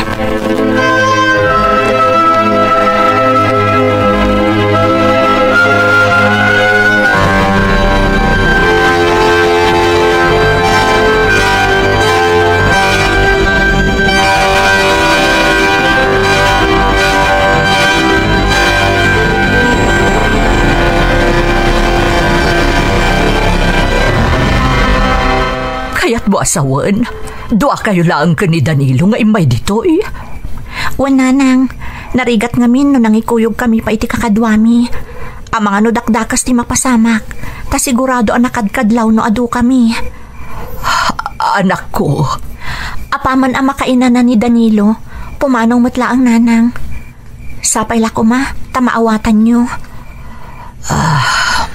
Kayatmo a sawen, duakayo laeng ken ni Danilo nga immay ditoy? Wen, nanang, narigat ngamin no nangikuyogkami pay iti kakaduami. Amangan no dakdakes ti mapasamak, ta sigurado a nakadkadlaw no adukami. Anakko. Apaman a makainana ni Danilo, pumanong met laeng, nanang. Sapay la koma ta maawatanyo. Ah,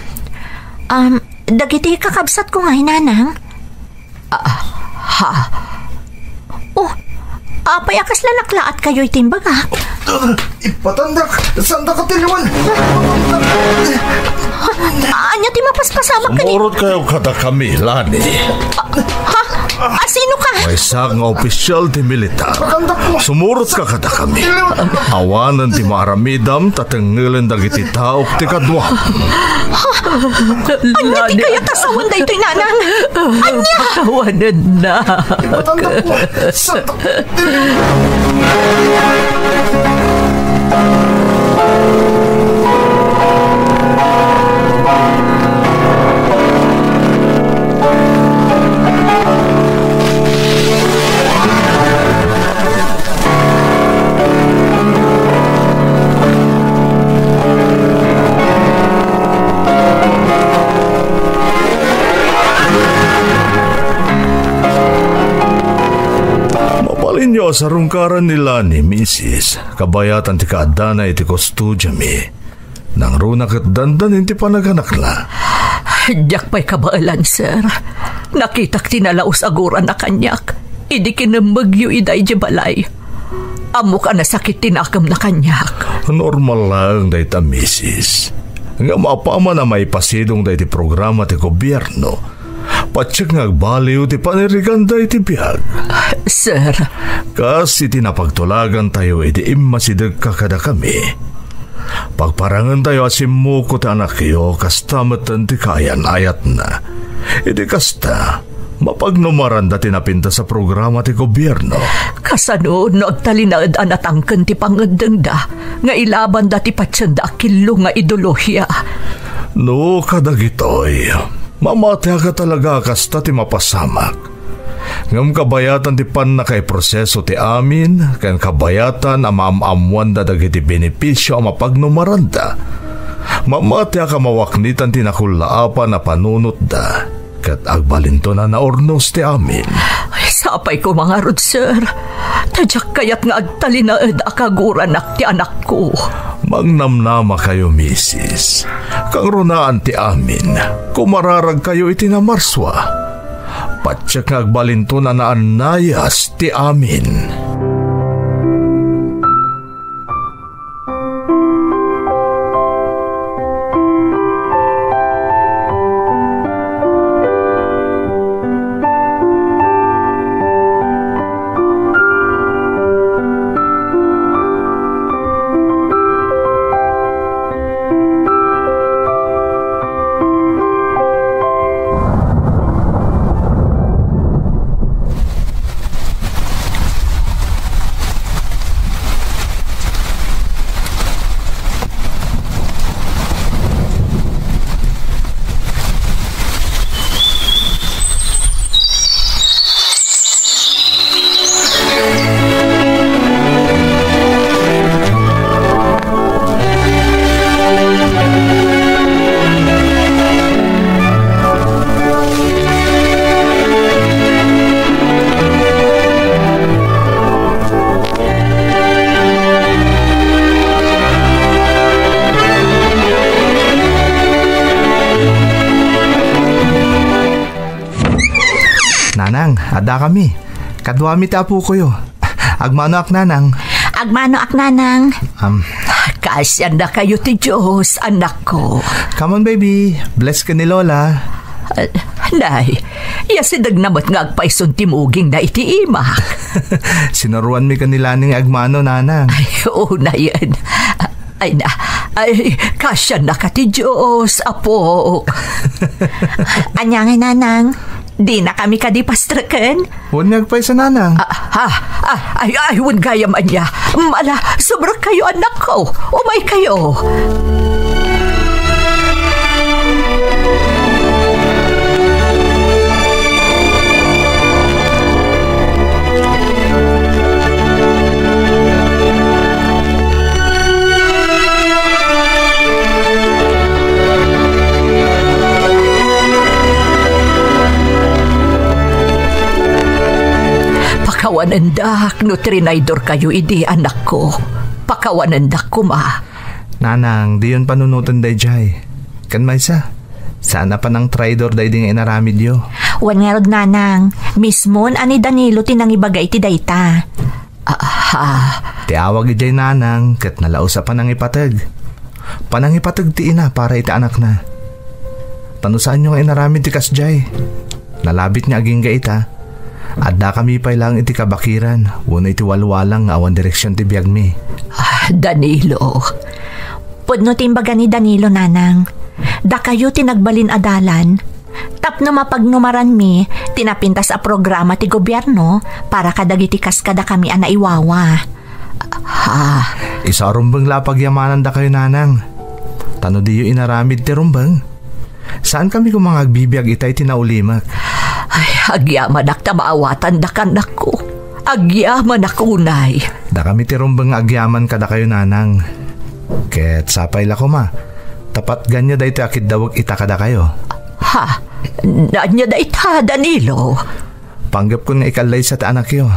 um, dagiti kakabsatko ngay, nanang? Ah, ha? Oh, apay a kasla naklaatkayo iti imbagak? Ipatandak! Sandaka ti liwan! Ania ti mapaspasamak kadi? Sumurotkayo kadakami, Lani. Ah, ha? Asino ka? Maysak nga opisyal ti militar. Sumurotka kadakami. Awanen ti maaramidam ta tengngelen dagiti taok ti kaduam. Ania ti kayat a sawen daytoy, nanang? Ania? Pakawanennak. Mabalinyo a sarungkaran ni Lani, misis, kabayatan ti kaaddana iti kustodiami. Nangruna ket dandanin ti panaganakna. Diak pay kabaelan, sir. Nakitak ti nalaus a guranak kaniak idi kinemmegyo ida idiay balay. Ammok a nasakit ti nakemna kaniak. Normal laeng dayta, misis. Ngem apaman a maipasidong daydi programa ti gobierno, patiek nga agbaliw ti paniriganda iti biag. Sir. Kas iti napagtulagantayo idi immasidegka kadakami, pagparangentayo a simmuko ti anakyo, kasta metten ti kaayan-ayatna. Idi kasta, mapagnumaranda ti napintas a programa ti gobierno. Kasano no agtalinaed a natangken ti pangngeddengda nga ilabanda ti patienda a killo nga ideolohiya? No kadagitoy, mamatiaka talaga a kasta ti mapasamak. Ngem kabayatan ti pannakaiproseso ti amin ken kabayatan a maam-ammoanda dagiti benepisio a mapagnumaranda. Mamatiak a mawaknitan ti nakullaapan a panunotda ket agbalinton a naurnos ti amin. Ay, sapay koma ngarud, sir. Ta diak kayat nga agtalinaed a kaguranak ti anakko. Magnamnamakayo, misis. Kangrunaan ti amin. Kumararagkayo iti namarsua. Patiek nga agbalinton a naannayas ti amin. Nanang, adda kami. Kaduami ti apokoyo. Agmanoak, Nanang. Agmanoak, Nanang. Am. Kaasian dakayo ti Dios, anakko. Come on, baby. Bless ka ni Lola. Ah, nay, ya sidegna met nga agpayson ti mugingna iti imak. Sinaruanmi ken ni Lani nga agmano, Nanang. Ay, unayen. Ay na, ay, kaasiannaka ti Dios, apok. Ania ngay, Nanang? Dina kami kadi pastreken? Wen nga agpayso, Nanang. Ah, ha? Ah, ay, ay, wen gayam ania. Mala, subrek kayo, anakko. Umay kayo. Pakawanendak no trinaydor kayo idi, anakko. Pakawanendak koma. Nanang, diyon panunoten dayjay. Ken maysa, saan a panangtraidor daydi nga inaramidyo. Wen ngarud, Nanang, mismon a ni Danilo ti nangibaga iti dayta. Aha. Ti awag idiay, Nanang, ket nalaus a panangipateg. Panangipateg ti ina para iti anakna. Ta no saanyo nga inaramid ti kasdiay, nalabit nga agingga ita, Addakami pay laeng iti kabakiran wenno iti walwalang nga awan direksion ti biagmi. Ah, Danilo. Pudno ti imbaga ni Danilo, Nanang. Dakayo ti nagbalin a dalan. Tapno mapagnumaranmi ti napintas a programa ti gobierno para kadagiti kas kadakami a naiwawa. Ah. Isu a rumbeng la a pagyamanandakayo, Nanang. Ta no diyo inaramid ti rumbeng, saankami koma nga agbibiag itay ti naulimek. Ay, agyamanak ta maawatandak, anakko. Agyamanak unay. Dakami ti rumbeng nga agyaman kadakayo, Nanang. Ket sapay la koma, ta patganyo daytoy a kiddawek ita kadakayo. Ha? Ania dayta, Danilo? Panggepkon nga ikallaysa ti anakyo.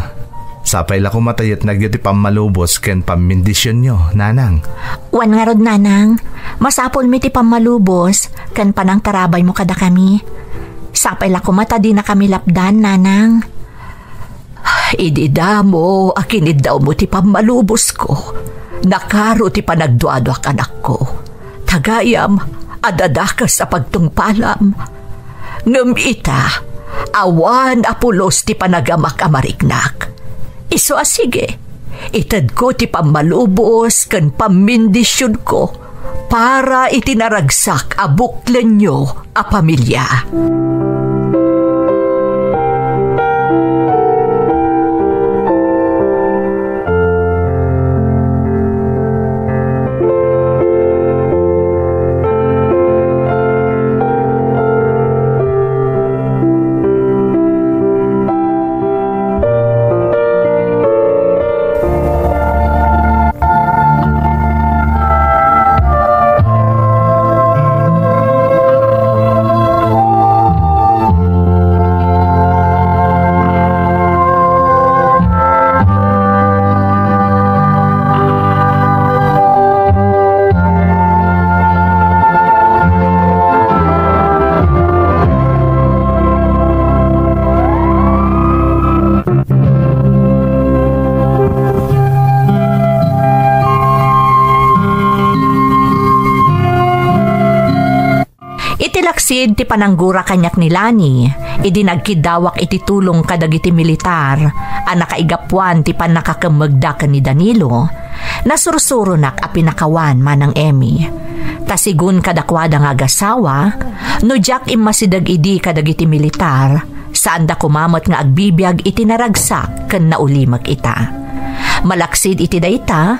Sapay la koma ta yetnagyo ti pammalubos ken pammendisionyo, Nanang. Wen ngarud, Nanang, masapulmi ti pammalubos ken panangtarabaymo kadakami. Sapay la koma ta dinakami lapdan, Nanang. Idi damo a kiniddawmo ti pammalubosko, nakaro ti panagduaduak, anakko. Ta gayam, adda dakes a pagtungpalam. Ngem ita, awan a pulos ti panagamak a mariknak. Isu a sige, itedko ti pammalubos ken pammendisionko para iti naragsak a buklenyo a pamilia. Iti laksid ti pananggura kaniak ni Lani, idi nagkiddawak iti tulong kadagiti militar a nakaigapuan ti pannakakemmegda ken ni Danilo, nasursuronak a pinakawan, Manang Emmy. Ta sigun kadakuada nga agasawa, no diak immasideg idi kadagiti militar, saanda koma met nga agbibiag iti naragsak ken naulimek ita. Malaksid iti dayta,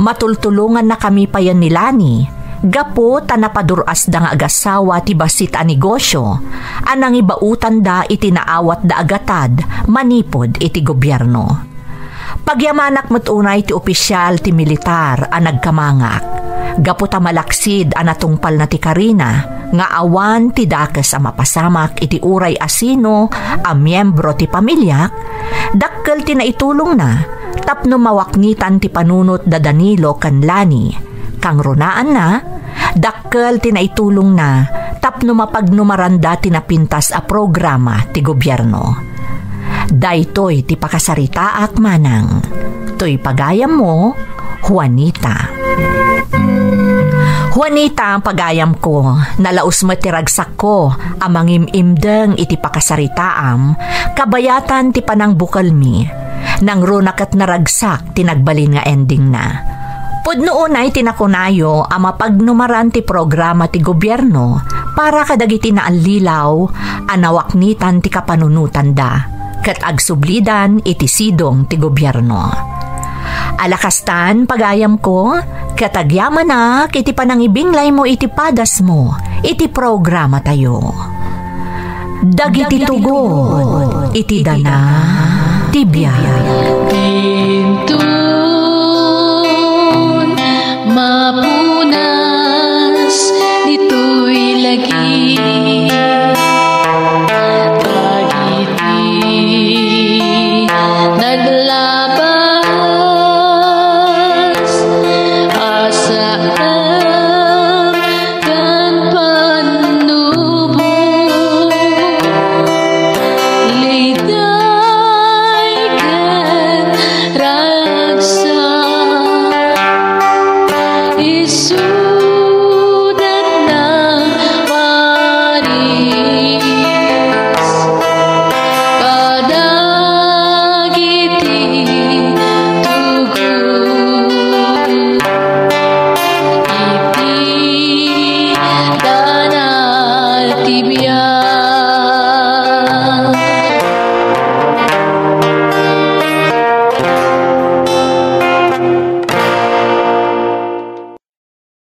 matultulongannakami payen ni Lani, gapu ta napadur-asda nga agasawa ti bassit a negosio a nangibautanda iti naawatda a gatad manipud iti gobierno. Pagyamanak met unay ti opisial ti militar a nagkamangak, gapu ta malaksid a natungpalna ti karina nga awan ti dakes a mapasamak iti uray a sino a miembro ti pamiliak, dakkel ti naitulongna tapno mawaknitan ti panunot da Danilo ken Lani. Kangrunaanna, dakkel ti naitulongna tapno mapagnumaranda ti napintas a programa ti gobierno. Daytoy ti pakasaritaak, Manang. Toy pagayammo, Juanita. Juanita, pagayamko, nalaus met ti ragsakko a mangim-imdeng iti pakasaritaam, kabayatan ti panangbukelmi. Nangruna ket naragsak ti nagbalin nga endingna. Pudno unay ti nakunayo a mapagnumaran ti programa ti gobierno para kadagiti naallilaw a nawaknitan ti kapanunotanda ket agsublidan iti sidong ti gobierno. Ala kastan, pagayamko, ket agyamanak iti panangibinglaymo iti padasmo iti programatayo. Dagiti tugor iti dana ti biag.